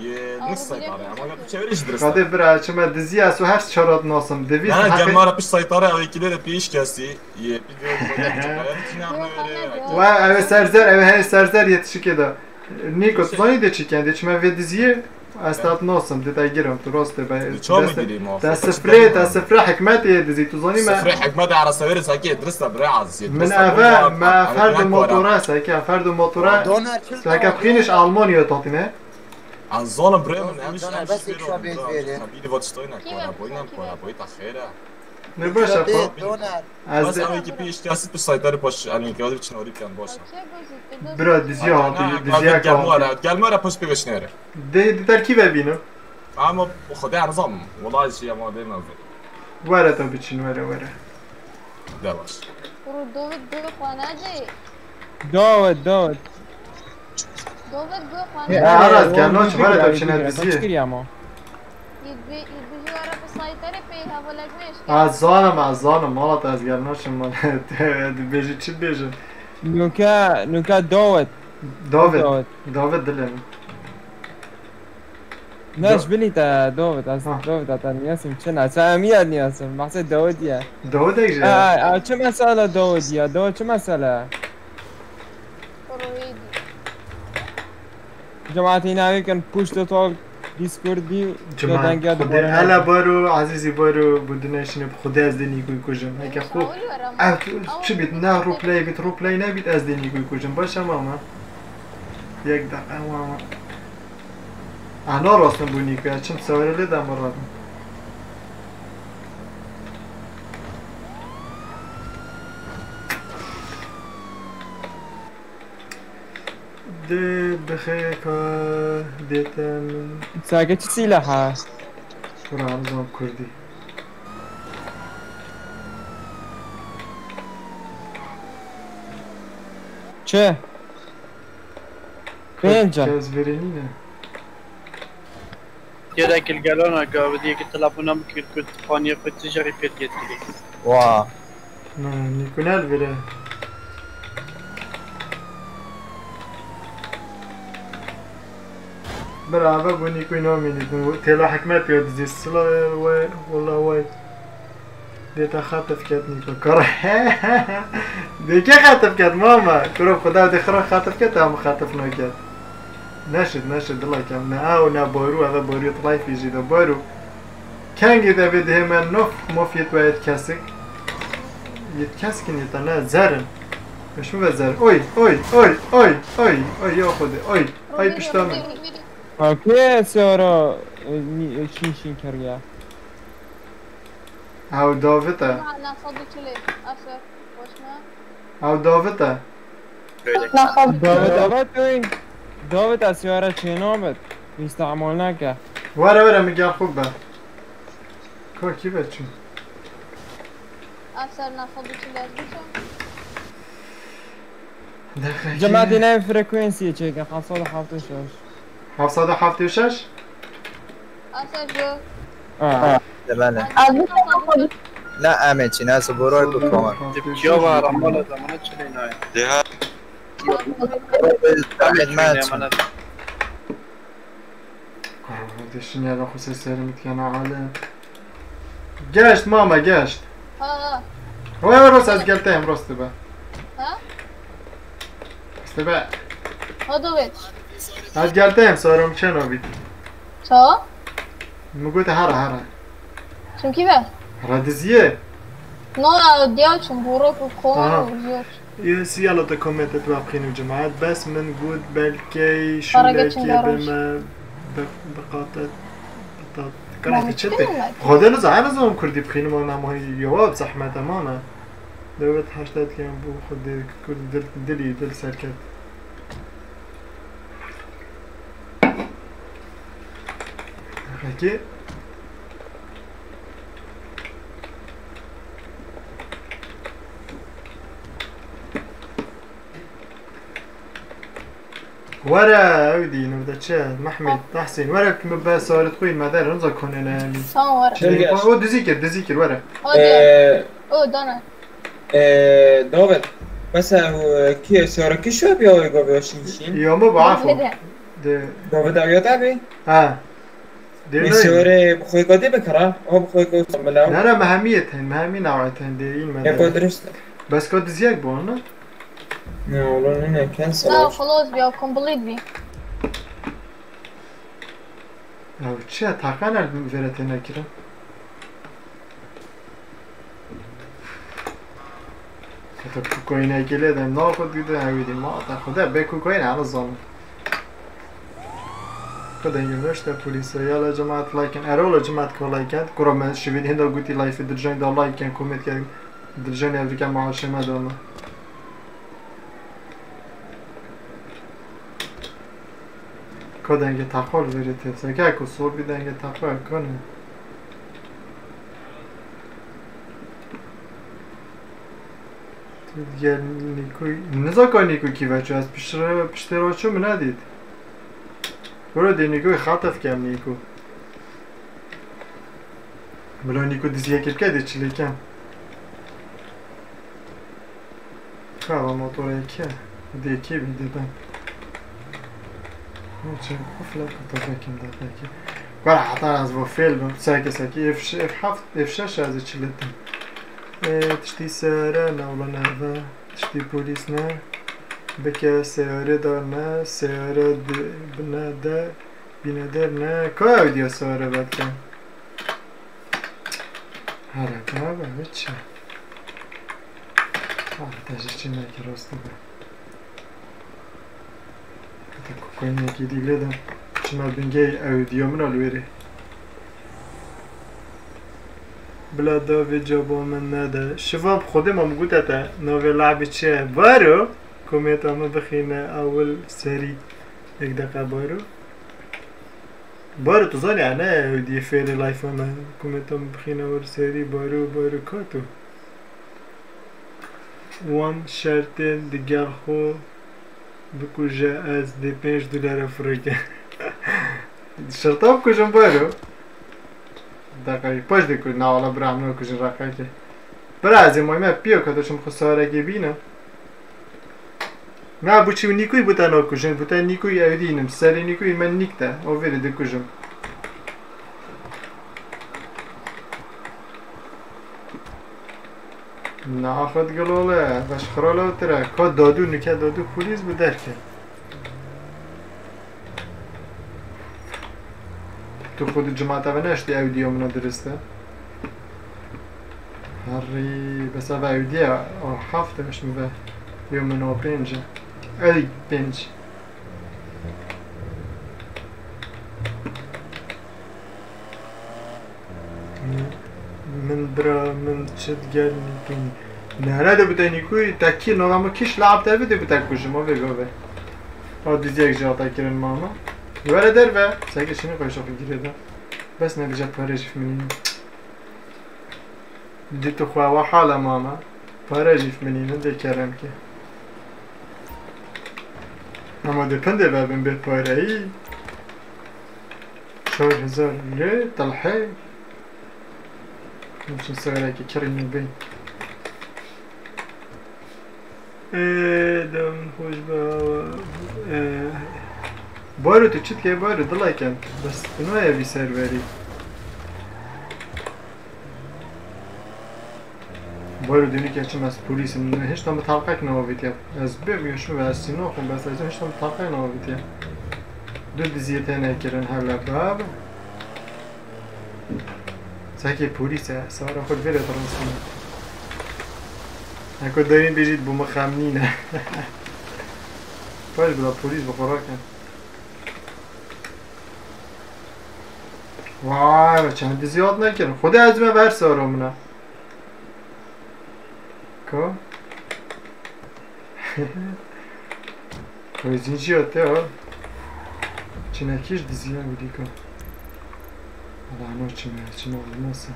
Ye, ne saytare, ama ya tu çeviriş dirist. Kadê bira, çima diziya su her çarat nasim. Deviz. Ne, gelmara piş saytare, ew ikilere pêş kesî. Ye, bir de. Wa, ev serzer, ev hey serzer yetişikê de. Nîko, tu zanî de çi ken, de çima vê diziyê? Ez tat nasim, de te girim, tu rast e, be. Te sifrê, te sifrê hikmetê yê dizî, tu zanî me. Sifrê hikmetê ara severê sakê, dirist e, bre azî. Min eve, me ferdo motora, seke ferdo motora. Seke bixîniş Almanya tatine. Ez zanim bre min, em jî, em jî bêro. Bîrî vat ştoyna, kora boyna, kora boy ta xêre. Ne baş e, xo. Ez de. Bas ew ki pêş kesî tu saytarî paş, em ki biçin orî bikin baş e. Bira, diziya hatî, diziya ka hatî. Gel mara paş pê veşnere. De, de terkî ve bînim. Ama Xwedê erzam. Wala jî ama dê me. Were te biçin, were, were. De baş. Kuro Dawid guh xwe nedê. Dawid, Dawid. Dawid guh xwe nedê. Ya, ara, gel, naçim, were te biçin, ez diziyê. Çi kiriye ama? Yid bi, yid bi jî were bi sayterê pê hevalek me eşkere. Ez zanim, ez zanim, mala te ez gel naçim, mala te dibêjî, çi dibêjin? Nûke, nûke Dawid. Dawid. Dawid. Dawid dilê min. Ne, ji bilî te Dawid, ez Dawid te niyasim, çi ne? Sen emiye niyasim, behsê Dawid ye. Dawid ek ji. Ha, ha, çi mesele Dawid ye? Dawid çi mesele? Cemaatê navê kin push to talk Discordî. Cemaat, Xwedê hele baro, ezîzî baro, bi du neşine bi Xwedê ez dê Nîkoyî kujim. Heke xwe, ev çi bît, ne roleplay bît, roleplay nebît, ez dê Nîkoyî kujim. Baş e mama. Yek deqe mama. Ana rostin bû Nîkoya, çim sewere lê dem biravim. Dê bixê ka dê te min. Sage çi sîleha? Kur'an zam Kurdî. Çi? Pênc can. Kes verê nîne. Yedek il gelana gavidiyê ki telefona min kir ku xaniyê xwe tijarî pêt yet kirî. Wa. Na, nîkû ne li vir e. Bira, eve bû nîkû namî nîkû. Têla hikmet pê dizî sila we, wala we. Dê te xatif ket nîkû. Kar. Dê ke xatif ket mama. Kuro xuda dê xira xatif ket, em xatif naket. Neşit, neşit, dila kem. Ne ew, ne Boru, eve Boru yê Tlay fî jî de. Boru. Kengî de vê dihê me nof, mof yê tu yê kesik. Yê kesikî nî te ne, zerin. Meşû ve zer. Oy, oy, oy, oy, oy, oy, ya Xwedê, oy. Ay pişta min. Okey, siyara, e, nî-, e, şîn şîn keriye. Ew davit e. Nasıl bir çile? Asıl. Boşuna. Ew davit e. Davêt ava tuyîn. Davêt ez siyara çênabit. Îstemal neke. Were were min gel xwe be. Ka kî ve çû? Asıl nasıl bir çile? Dexekî. Cemaetî ne frequency çêke, heft sed û heft û şeş. Heft sed û heft û şeş? Asıl bu. Ha. Belê. Asıl nasıl bir La em ê çîne, ez bûroy ku komar. Tepkiya var ama la zamana çile nayê. Diha Zahmet me çûn. Kardeşim ya da xwe serim dikene alê. Geşt mama, geşt. Ha ha. Were were rast, ez gel te em rast be. Ha? Rast be. Ha, Davêt. Ez gel te em saram çeno bît. Ça? Min gote hera hera. Çimkî ve? Hera diziye. No, diya çim borok û Aha. kom û zor. Yê siyala te komente tu bixînim cemaet. Bes min got belkê Para geçin şûlekê garoş. Bime bi-, biqate. Biqate. Mami Karate çi çi te? demek? Xwedê li zahen zon Kurdî bixînim, ona muhî yewab zehmet emana. Dewlet heşta dikin bu Xwedê Kurd dil, dilî dil serket. Peki. Were ew dî nû de çi? Mehmet, Tahsin, were min be sarit xwe me der, niza konê ne yanî. Tamam var. Çi? O dizî kir, dizî kir, were. Hadi. Ee, O dana. ee, David. Mesela, e, ki, siyara ki şu bir yol gavya şin şin. Ya mı bu afo? Hadi. De, David aviya tabi. ha. De Min ne? siyara bu koy gadi be kara. O bu koy gadi samela. Nere mehemiyet hen, mehemi navayet hen de, ilme Eko de. Dürüst. Bes ko diziyek bu onu? Ne oğlum ne ken Daha savaş. خلاص bir complete bir. Ya çi ya, takan el vere têne kirin. Kata kukoyine gele de na xwe dide hewî dî ma ta xwe de be kukoyine ala zon. Xwe de yine işte polîs ya la cemaat like en, erol cemaat ko like en, kura me şivîd hinda guti life dirjeng da like en, comment ke dirjeng ev dike maaşe me da me. Ko denge taqol verê te. Seke ku sor bir denge taqol kone. Gel Niko. Niza ka Niko ki veço. Ez piştre, piştê ro ço min nedît. Bura de Niko xatef kem Niko. Bila Niko diziyekê bike de çilêken. Ka va motorê ke. Dê kê bî dê ben. Neçe kufla kuta bekim da peki. Kara hata ez bu fêl bim. Seke seke F, F heft, F şeş ez çiletim. E, tiştî seyare ne ulan eve. Tiştî polîs ne. Bike seyare da ne. Seyare de, bine de. Bine der ne. Ka ew diye seyare belki. Hala daha be, hiç. Hala da hiç ne ki rastı be. Hadi kokain yekî dî lê de. Çima bingey ew diyo min al wêrê. Bila da vê cabo min nede. Şiva bi xwedê ma min gote te navê labê çi ye? Baro. Komêta min bixîne ewil serî. Yek deqa baro. Baro, tu zanî, ene ew diye fêrê layfa me. Kumeta min bixîne wir serî, baro, baro, kato. Wan şertên digel xwe bikuje, ez dê pênc dolare fireke. Şerta bikujim, baro. Deqe, paş dê ku, na wala bira, em nakujin raqeke. Bira, ez ê mayme piyo, kato çim xwe sarekê bîne. Na, bu çi Nîkuyî bu te nakujin, bu te Nîkuyî ew dînim. Serê Nîkuyî me nîk te. O vêrê dikujim. Na, axet gilole, beş xirala tire. Ka dadu, nike dadu polîs bu derke. Tu xwe di cimata ve neştî ew diyo min dirist e. Herî, bes eve ew diye, o heft demiştim ve yo min o pênc e. Ey, pênc. Min bira, min çi digel Nîkuyî. Nere de bite Nîkuyî, te kî nava min kîş lab te bide bite kujim, o vê gavê. O diziyek jî hata kirin mama. Were derve, seke şini qoyşa xwe girê de. Bes ne dije pare jî minî. Dî tu xwe wa hala mama. Pare jî minî, min dê kerem ki. Ama dê pindê vebin bê pareyî. Çar hezar lê telhê. Niçin serekî kirî nûbê. Ê, dem xweş be, ê. Baro, tu çi dikey, Baro, dila kem? Bes tu nayê vî serverî. Baro, dûnî ke çim ez polîs im, hişta min talqek neavêtiye. Ez bêbûyim şim ve ez sînox im, bes ez hişta min talqek neavêtiye. Du diziyê têne kirin hele bab. Sekê polîs e, sara xwe li vê re dirasîne. Heko dayîn bêjît bû min xem nîne. Paş bila polîs bi xwe rakin. Vay, çend dizî hat nekirin. Xwedê ez me ver sara min e. Ka? Xwezîn jî hate ha. Çinekî ji diziya wîdî ka. Ala no çime, çime olmazsa.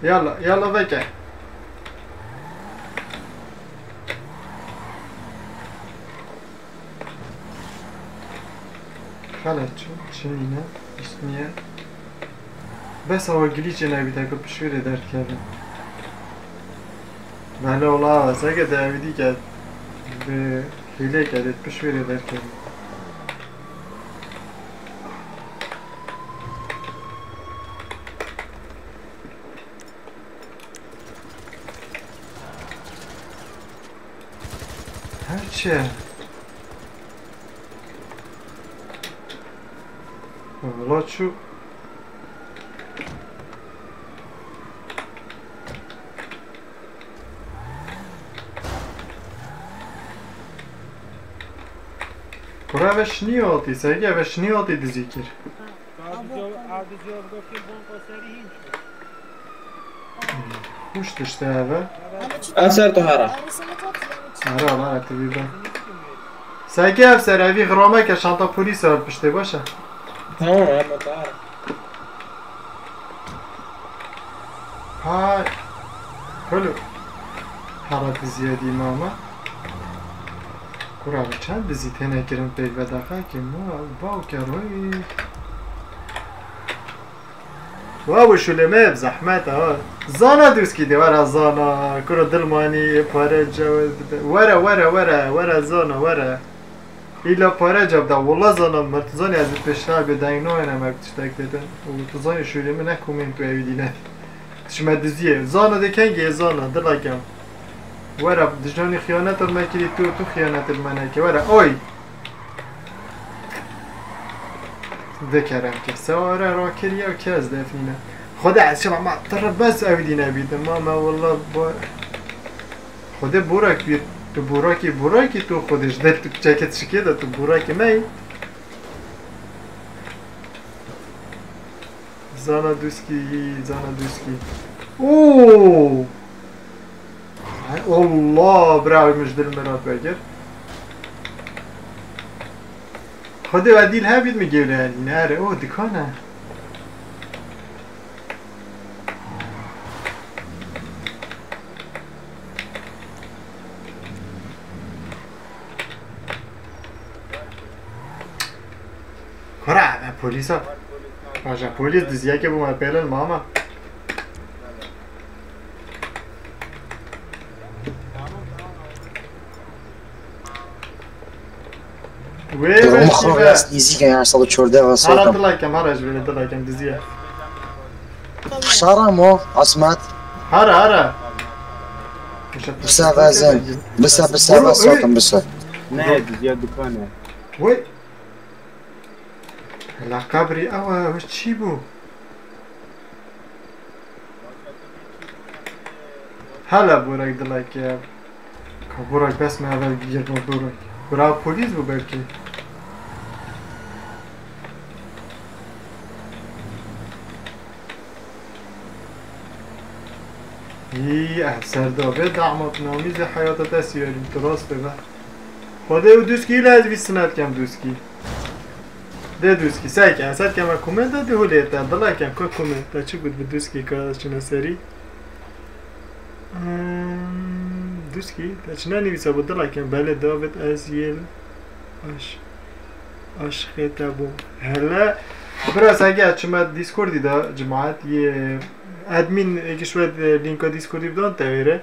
Yalla, yalla veke. Xelet çû, çi nîne, bîst niye. Bes awa glîçê nebîte ku pişwêrê derkeve. Belê ola, seke de evî dîke bi hîleke dê pişwêrê derkeve. Her çi. Valla çu. Kura ve şinî hatî, sergi ve şinî hatî dizî kir. Abo. Huş tişt e eve. Ama çi- Eser tu hera. Arasını tat yani çi- Ara, ara, te bî ben. Seke ev ser evî xirame ke şanta polîs er piştê, baş e. Tamam, ama daha. Ha. Kulu. Hara diziye dî mama. Kura bi çend dizî têne kirin pêk ve daqa ki ma bawke royî. Wa bu şulê me bi zehmet ha. Zana dûskî de were zana. Kuro dilmanî pare cewel bide. Were, were, were, were zana, were. Îla pare cevda. Wala zana, mirtizanî ez pêşra bê deng noyene me tiştek bêtin. Û tu zanî şulê min ne komên tu evî dîne. Tişme diziyê. Zana de kengê zana, dila kem. Were, dijnanî xiyanet me kirî tu, tu xiyanet me neke. Were, oy! Dikerem ke seware rakiriye û kes defnîne. Xwedê ez şima ma tirr bes ew dîne bîdim. Ma me walla bo-, Xwedê borak bî, tu borakî, borakî tu Xwedê ji der tu çeke çikê de tu borakî me yî. Zana Duskî, Zana Duskî. Oo! Ay, Allah, bravo, min ji dil mirat vekir. Xwedê we dîl hebît mi gewre elîne. Erê, o dikan e. Kura, e, polîsa. Baş e, polîs diziyeke bû me pêlin mama. Wê Durum xwe vekî be. Rast nîzîk e, yani, sed û çardeh ve Hara sotan. Dilakem, hara ji vê dilakem diziye. Xişara mo, Asmat. Hara, hara. Bise vezin. Bise, bise, Oğlum, ve sotan, bise. Ne, diziye dükkanı. Wê. La kabrî ew e, ew çî bû? Hele borek dilek e. Ka borek bes me evel gir bo borek. Bira polîs bû belkî. Hî, eh, serdavê damat namî zî heyata te siyarî, tu rast bêbe. Xwedê û dûskî le ez vî sinet kem dûskî. Dê dûskî, seke, ez her keme kumê de dê hulê te, dilay kem, ka kumê te çi got bi dûskî ka ez çine serî? Hmm, dûskî, te çine nivîsa bo dilay kem, belê David ez yê aş-, aşiqê te bûm. Hele, bira seke, çime Discordî de, cemaet yê admin, êkî şwe lînka Discordî bidan te wêre.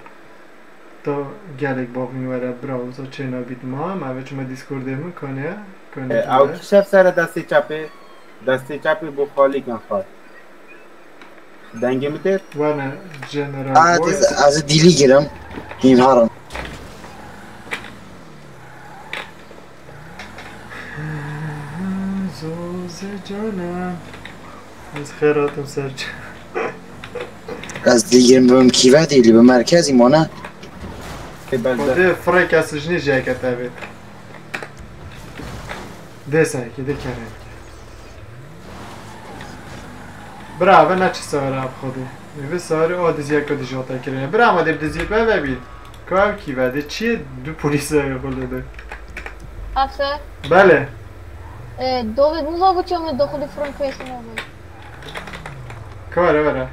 Ta gelek bavîn were bira, wisa çêna bît ma, ma ve çima Discordê min kane, kane E, ew kişef sere destê çepê, destê çepê bo xalîkan xwe. Dengê min têt? Wene General Aa, Boy. Ez, ez dîlî girim. Hîn harim. Zoze canım. Ez xêr hatim ser ç-, Ez dîlî girim bibim kîve dîlî bi merkezî mane. Xwedê firê kesijnî jê ke tevê. Dê serkî, dê kerem. Bira, ve ne çi sewere bi Xwedê. Ê vê sewere o diziyeke dijota kirine. Bira, ma dê bi diziyê be ve bî. Ka ev kî ve? Dê çi ye? Du polîs ve xwe lê de. Afser. Belê. E, dovê niza bu çi me doxulî frank kesî nabê. Ka were, were.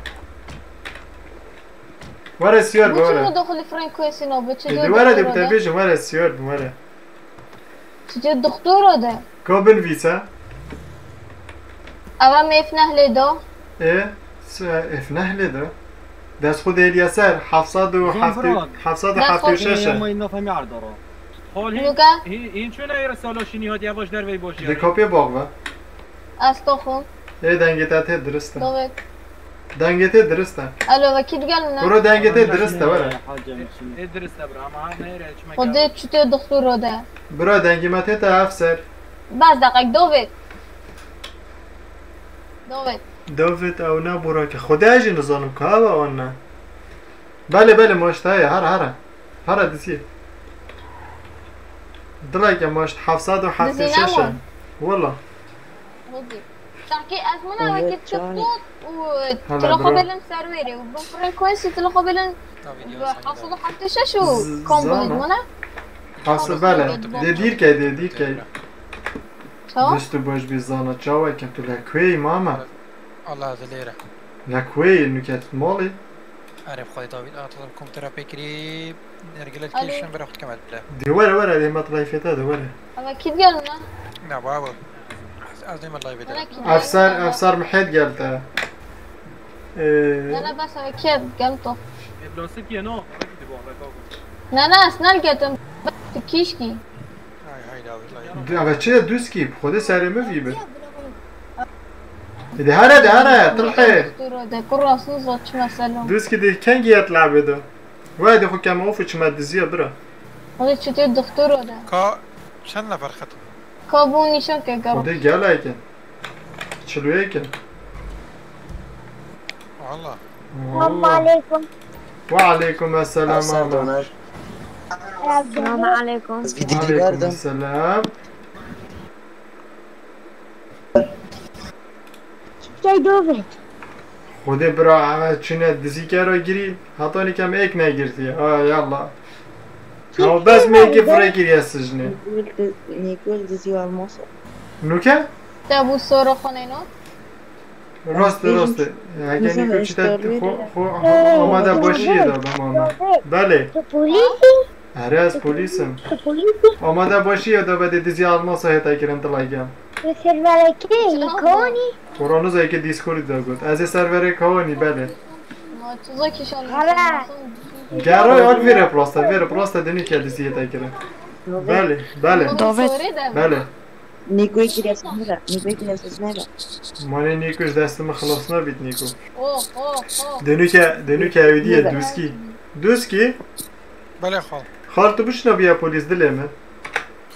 Were siyar be, were. Bu çi me doxulî frank kesî nabê? Çi Ê, de were dê bi te bêjim, were siyar be, were. Çiçe doktora de. Ka binivîse. Eva mêf nehlê do. Ê, se-, êf nehlê do. Dest xwe dêliye ser, heft sed û heftê, heft sed û heftê û şeş e. Nuka? Hîn çûne êre saloşî nîhat yavaş dervey boş. Di kapê bax ve. Ez toxum. Ê dengê te tê dirist e. Dovek. Dengê te dirist e. Alo, vekî digel min e. Kuro dengê te dirist e, were. Ê, ê dirist e bira, ama her neyre çime Xwedê çi tê doktor o de. Bira, dengê me tê te ev ser. Bes deqek, David. David. David ew ne Burak e. Xwedê ez jî nizanim ka ew e an ne. Belê, belê, maşt heye, here, here. Here dizî. Dileke maşt heft sed û heftê şeş e. Dizî ne wan? Wala. Hozî. Sanki ez min Evet, wekî çay. TikTok û Hala tila xwe bro. Bêlim serwêrê û bin frekansı tila xwe bêlim heft sed û heftê şeş û Z-, kombo zana. Min e. Hafsa bele. Dê dîr key, dê dîr key. Tamam. Dest û baş bî zana çawa kem tu le kuê mama? Allah dilêre. Le kuê nuket mali? Erê xwedê David Atazım komutera pêkirî dergile Alo. Kêşin bira xwe kemet bile. Dê were were dê matlayfeta de were. Ama kî diyor lan? Ne baba. Az dê matlayfeta. Bana kî diyor? Efsar, Efsar Mihed geldi. Ee, Nana bas ama kî gel top. Eblasik ye no. Nana snal getim. Kişki. Hay hay David hay. Ava çi dûskî, xwedê serê min vî bi. Ê, de here, de here, tilhê. Doktora de, kurasın zot çi mesela. Dûskî de kengî yet labê de. Vay de xwe keme of çime diziya bira. Xwedê çi tê doktora de. Ka çend nefer xetim? Ka bû nîşan ke garo. Xwedê gelek in. Çil û yek in. Valla. Selamun aleyküm. Ve aleyküm esselam. Eser Ahmet. Doner. Selamun aleyküm. Ez bir dili Aleyküm verdim. Selam. Şey David. Xwedê bira, eve çine dizî kero girî, hatanî kem êk negirtî. Ha yallah. Ya bes me êkê firê kiriye sijnê. Nikol dizi almasa. Nuke? Te bû soro xwe nêno? Rast e, rast e. Heke Nîko çi te xwe, xwe amade başiyê de be mama. Belê. Tu polîs î? Here ez polîs im. Tu polîs î? Amade başiyê de be dê dizî almasa hête kirin tilayke. Tu serverekê î konî? Koranozayeke Discordî de got. Ez ê serverê kawanî, belê. Ma tu zaki şal. Hala. Gero yol vêre prosta, vêre prosta dê Nuke dizî hête kirin. Belê, belê. David. Belê. Nîkoyê girê ez nebe. Nîkoyê girê ez nebe. Mane Nîko ji destê min xilas nabît Nîko. Oh oh oh. Dê Nuke, dê Nuke ew diye Duskî. Duskî, Belê xal. Xal tu bişna biya polîs dilê min.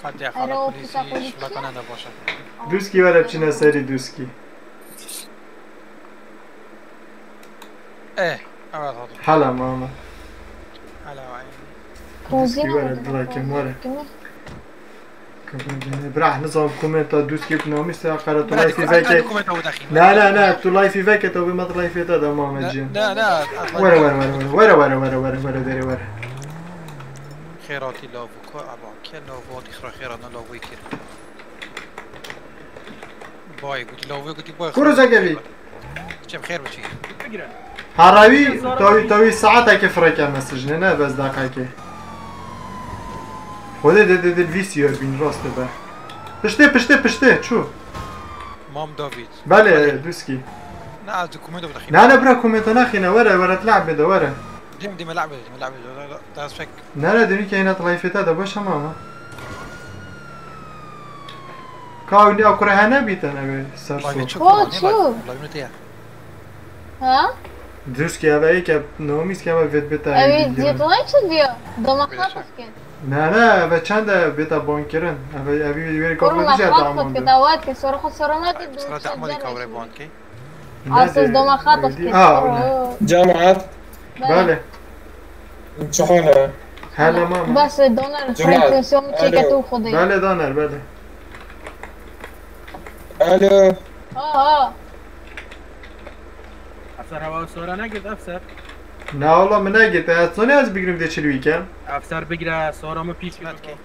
Xatiya Alo, xala pisa polîsî polîs şilaka ne de baş e. Duskî were biçine serî Duskî. Eh, evet oldu. Hala mama. Hala vay. Duskî were dilakê min were. Bira, nizam komenta Duskî bi namî se qara tu lifeî veke. Na na na, tu lifeî veke, tu bi me lifeî te de mame cî. Na na. Were were were were were were were were were derê were. Xêratî lavuka aba ke lavu dixra xêra na lavu kir. Bay gudi lavu gudi bay. Kuro zekevî. Çem xêr biçî. Harawî tawî tawî saeteke fireke mesajine ne bez daqeke. Xwedê de de de vî siyar bîn rast be. Piştê piştê piştê çû. Mam David. Belê Duskî. Na ez dokumento bidexî. Ne ne bira komenta naxîne were were tilab bide were. Dim dim lab dim lab. Das fek. Ne ne dünî keyne lifeî te de baş ama ama. Ka ew niya kure hene bîtin ew ê ser Live so. çok. Koçu. Live te ya. Ha? Duskî ev ê ke nomîs ke ev vêt bita. Ew ê diyetolay çi diyor? Domakat kit. Ne ne ev çend e bita ban kirin. Ev ev wê Korona kapatî jî xat tamam. Kit dawat kit sonra xo sonra ma kit. Sıra da amali kavre ban ki. Asıl domakat kit. Ha o ne. Cemaat, Belê. çi hal e? Hele mama. Bas donar Cemal, enfeksiyon alo. çeket û xwedê. Belê daner belê. Alo, Ha ha. Efser hava sora negird efser. Na ola min negirte. Ez sonê ez bigrim de çilwî kem. Efser bigre sora min pîs kir. Hikmet ki.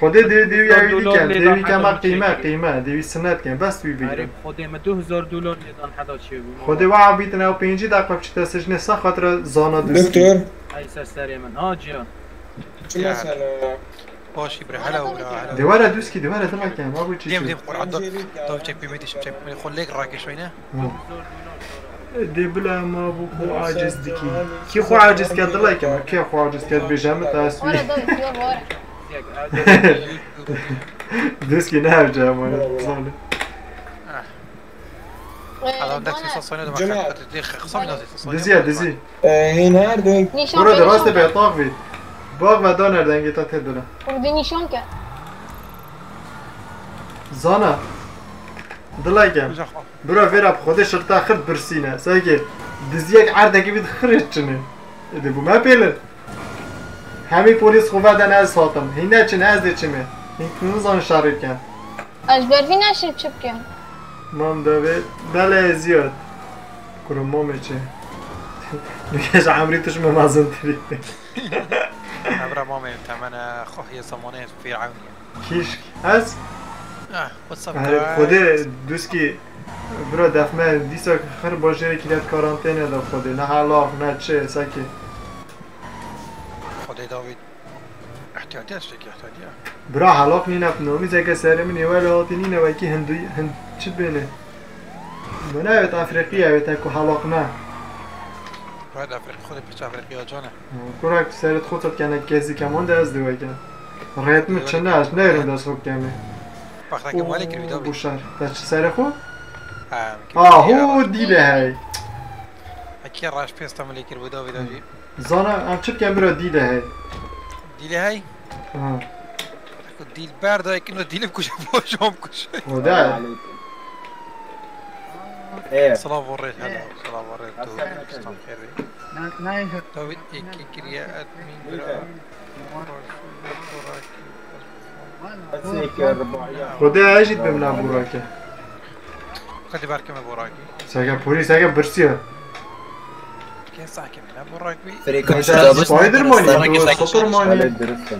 Xwedê dê dê ya wî Dolar dikem. lê Dê dan wî kema heta qîme çekê. Qîme. Dê wî sinet kem. Bes wî Erê bigrim. Xwedê min du hezar dolar lê dan heta çêbû. Xwedê wa bîtin ew pêncî deqa biçîte sijnê se xatir zana Duskî. Doktor, Ey ser serê min. Ha ciya. çi mesele? Başî bre hala û hala. Dê were Duskî, dê were dila kem. Ma bu çi Dem çi. dem Kur'an da. Dav çek pîmê dişim çek pîmê xo lek rakê şoyne. Ha. Dê bila ma bu xo aciz dikî. Kî xo aciz kerd dila kem. Kî xo aciz kerd bêje min te ez wî. Ora da bitiyor bu ara. Duskî ne hevce ama. Zanî. Adam dek sesayne de Cemal. Dê xısa bir nasıl sesayne. Diziye dizi. Ee, hîn her dön. Nişan Burada ver, rastê nişan ver. Bêtaq bî. Bak ve daner dengê te tê dile. Kurdî nîşan ke. Zana. Dilay gel. Bira vera bi xwedê şirta xir birsîne. Seke diziyek erdekî bî xirê çinê. Êdî bû me pêlin. Hemî polîs xwe veden ez hatim. Hîn neçin ez dê çimê. Hîn nizan şerê bikin. Ez bervî neşim çi bikim. Mam devê. Belê eziyet. Kuro mamê çi. Nûke ji emrî tişme mezintirî. Evra mamê temene xo hê zamanê Fîr'ewnî. Kîşk. Ez? Ah, what's up Herê guys? Xwedê Duskî bira def me dîsa xir bajêrê kilet karantêne de Xwedê. Ne helaf ne çi seke. Xwedê David. Ehtiyatiya tiştekî ehtiyatiya. Bira helaf nîne nomîzeke serê min ê wele hatî nîne wekî Hindû Hind çi bêne. Bina evet Afriqiye evet ku helaf ne. Right Afrika xwedê piç Afriqiya cane. Kurak seret xwe tet kene kezî keman de ez dê weke. Rêt min çi ne ez ne êrim dest xwe kemê. Baxtaki mali kir bir daha Bu bir. şer. Te çi serê xwe? Ha. Aho dîle hey. Eki raş pesta mali kir bir daha bir daha bir. Zana em çi bikin bira dîle hey. Dile hey. Ha. Dil berda ekino dilim kuşa boşam kuşa. O da. Ee, Salam vorre hello. Salam vorre tu. Tam xêr. David iki kiriye admin bira. Xwedê ez jî bimna Borake. Hadi berkeme Boraki. Seke polîs seke birsiye. Kes hakeme ne Boraki. Frekans Spider-Man'î, tu Superman'î. Öyle dürüstüm.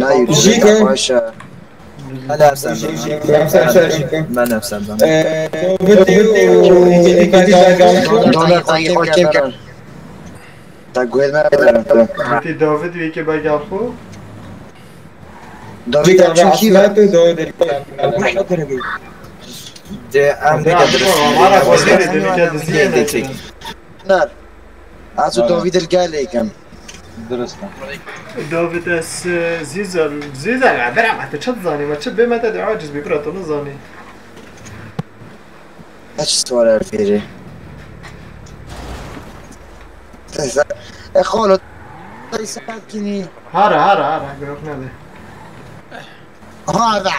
Nayê, Jî jî ku- Paşa. Hela ev serdana. Jî, jî, jî, jî, jî. Ben ev serdana. Ee, Dawidê û Êdî Begal Xo. Dolar xwe kêm kerdin. Te guhêr me. Gotî David wê ke Begal Xo. David Jî çû kî Asmet ve? û Dawidê. Mehmet Karabey. De em Hadi ne abi, kadar tamam, ara boş ver, dedik ya, diziye ne? Ner. Ez û Dawîd li gelê kin. Dirist e. David ez e, zîzel, zîzel ya, bera me te çi dizanî, me çi bê me te de aciz bî, bira tu nizanî. Hiç swara fêrê. E xalo. Sakinî. Hara, hara, hara, gerek nede. Ha be.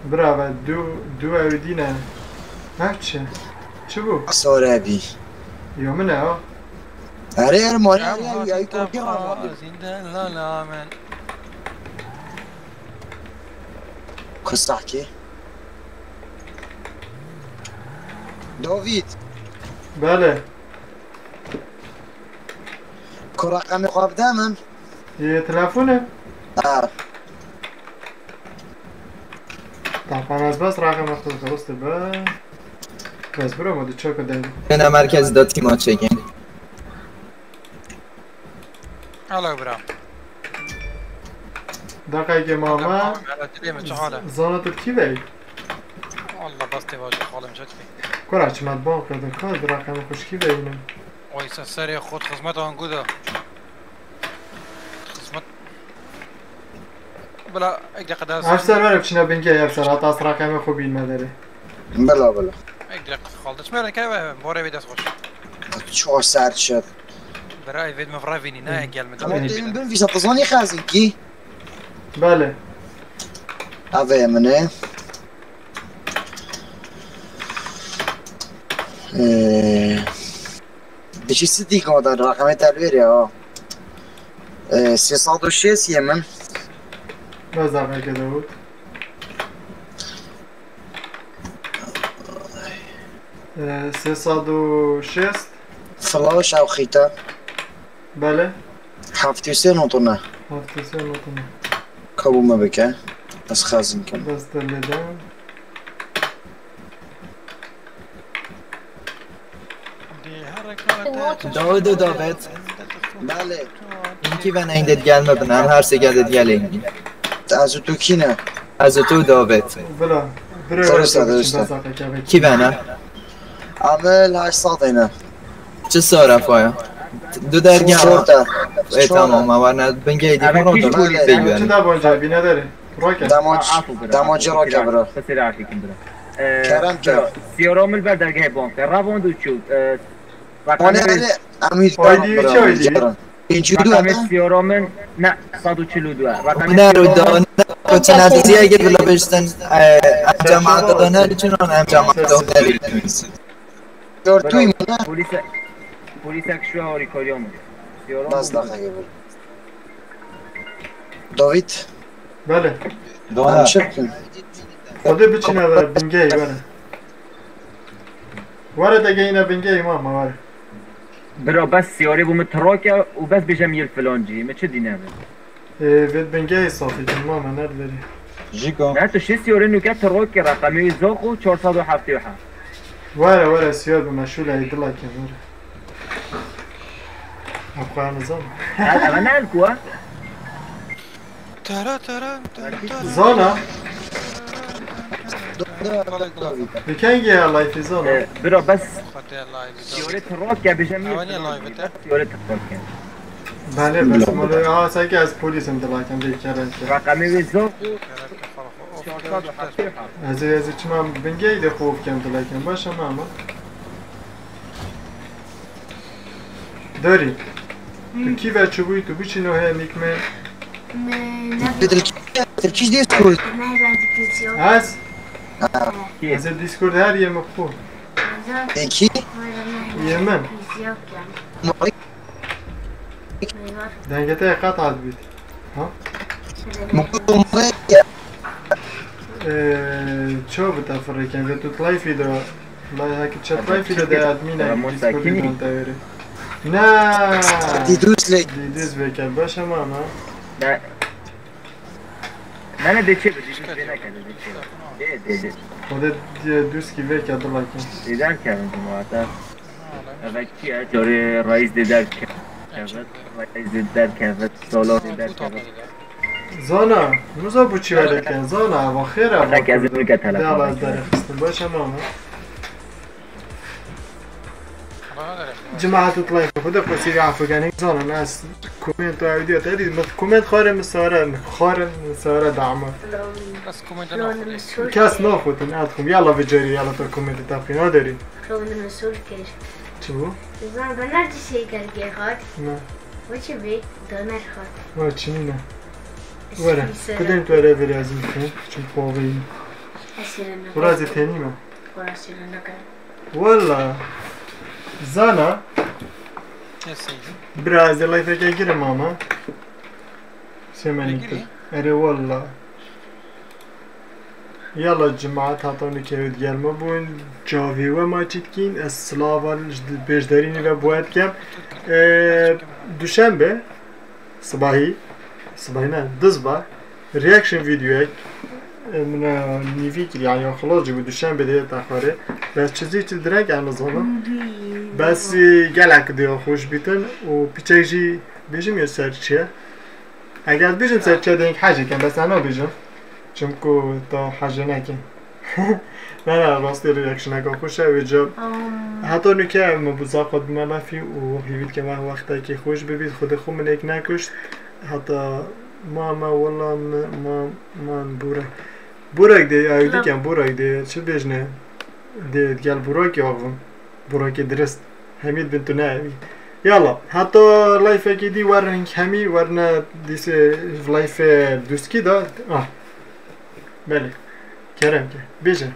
Bira ve du, du ew dîne. Heh çi? Çi bû? Swara bî. Yo min e o. Erê erê mare erê erê ya korkî ramandî. Kusakî. David. Bele. Ku reqemê xwe bide min. Yê telefon e? Ha. Tamam ez bes reqemê xwe dirist be. Bes bira ma di çöke de. Yine merkez de tîma çekin. Alo bira. Deqekê mame. Alo dilê min çi hal e? Zana tu kî vey? Allah bas tê vajo xalim çi dikî? Kura çimet ban qedin ka di reqemê xwe ji kî veyînim? Oysa serê xwe xizmet an guda. Xizmet. Bila ek deqe daha Her ser were biçine bingê her ser hata ez reqemê xwe bînme derê. Bila bila. Ek deqe xalde. Çme reke ve bore ve dest xweş. Çor ser çi. Bira ev min vravînî ne gel min. Ama demin bin vîsa tizanî xezin kî. Bele. Ave min e. Ee, Dişi City godan rakame telveri ha. Ee, sê sed û şêst yemin. Bes deqeke Davut. Ee, sê sed û şêst. Flash ew xîta. Bele. Heftê sê notuna. Heftê sê notuna. Kabû me bike. Ez xezin kim. Bes te lê de. Dawid û David. Belê. Hinkî ve neyndê digelme bin, em her sê gel digelê hinkî. Ez û tu kî ne? Ez û tu David. Bila. Bira Serê sade, serê sade. Kî ve ne? Amel heşt sed ne. Çi sara foya? Du derge. Çorta. E tamam, ma warna bingê di. Ama kî polis Çi da bonca bine dere. Roke. Damac, damac roke bro. Qisê rafikim bira. Kerem ke. Siyora min ber dergehê bank. Ravand û çû. Wane ane amir Oydi, üç oydi. Pêncî du Rakamê ne? Siyora min ne sed û çil û du. Rakamê Ne Siyora roda min ne koçina diziye gir bila beşten. Em cemaat da ne için, em cemaat da ne. Dörtüy mü ne? Polîse polîsek şu harîkariya min. Siyora Bas min. Daxekê bû. David. Bele. Dona. Em çi bikin? Xwedê biçîne ve bingehî were. Were te geyîne bingehî mama were. Bira bes siyarê bû min tirake û bes bêjem yil filancî. Min çi dîne be? Ê, vêt bingehî safî kin mama nerverî. Jiko. Ne tu şî siyarê nûke tirake reqemê wî zox û çar sed û heftê û heft. Were were siyar bi meşûl ey dila kin were. Ev xwe nizam. Ev ne el ku e? Tara tara tara tara. Zana. David. Bi kengê ya layfî zana. E, Bira bes Xwedê live. siyarê tirake bêjem yil Ew niye filancî. live te? Siyarê tirake. Belê bes malê ha sanki ez polîsim dila kin vê kerem ki. Reqemê wî zox. Kerem ki xwe xwe of Çar kerem sed û ki heftê û heft. Ez ê ez ê çima bingehî de xwe of kem dila kin. Baş e mama. Derî. Tu kî ve çi bûyî, tu biçîno heye nîk me? Me ne Tirkiş, Tirkiş diye sor. ne ben Tirkiş yok. Ez? Kî? Ez ê Discord her yê min xwe. Peki. Yê min. Yok yani. Var. Dengê te qet hat bît. Mutlu olmayı Ee, çawa bi te firêken? Vê tu layfî de, lay hekî çet layfî de de admîne Ramon Discordî Sakini. dan te wêrê. Na. Didus lek. Didus veke baş ama ama. Ne. Ne ne de çi bi dî vê nekede de çi. De de de. Xwedê Didus kî veke dilakin. Didar kevin cemaata. Evet ki ya, corê reis didar kevin. Reis didar kevin. Solo didar kevin. Zana, niza bo çi were ken, Zana, eva xêr e, eva. Belki ez ê bike De Allah telefon. ez derê xistim, baş e mama. Bana da yakın. Cemaat life, xwe de xwesî afû genik, Zana, ez komento ew diyo te dî, min komento xwarê min sare, xwarê min sare dama. Bas komentar nokta. Kes naxwetin, ez xwim, yalla vê carî, yalla te komento te xwîna derî. Xewinime sol kir. Çi bû? Zan doner çi şey kir gê xat. Ne, Ve çi bê? Doner xat. ne çinî ne. Were, kudên tu were verê ez min xwim, çim xwaveyî. Esirine. Xwura zî tênî me. Xwura sirine kir. Walla. Zana. Ne seydi? Bira ez ê lifeke girim ama. Semenî tu. Girî? Erê walla. Yalla cemaat hata nikevit gelme bûn. Cavê we ma çîtkîn. Ez silava ji bêjderînî ve boyet kem. Ee, Duşembe. Sibahî. Sibahî ne. Dizba. Reaction videoyek. Ee, min e, nîvî kir yani ya xelas cî bû. Duşembe de ta xwarê. Bes çizî çi direk yani zanim. Bes e, gelek de xweş bîtin û piçek jî bêjim ya ser çi ye. Eger ez bêjim ser çi ye, deng hecê kem, bes ez nabêjim. Çimku ta hecê neke. Ne, ne, rastî reactioneka xweş e, wê ca. Heta nuke min bi zaf xwe dime lafî û hîvî dike me wextekî xweş bibît, Xwedê xwe min êk nekuşt. Heta ma me wela me, ma, man Burak. Burak de, ew dikem, Burak de, çi bêjne? De, gel Burak ya axivim. Burakê dirist. Hemî bin tu ne. Yalla, heta lifekî dî werin hemî, werine dîsê lifê dûskî de. Ah. Belê. Kerem ke. Bêje.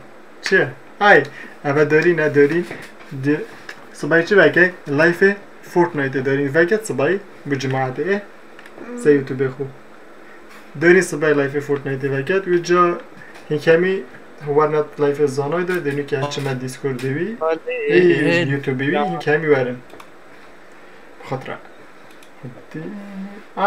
Çi? Ay. Eve derî ne derî. Di, sibayî çi veke? Lifê Fortnite derî. Veke sibayî bu cemaatê. E? Se YouTube xu. Derî sibayî lifê Fortnite veket. Wî ca hinkemî werine lifê zanay de. Dênû ke çime Discord de wî. Ey, YouTube wî. Hinkemî werin. Xatra. Hadi.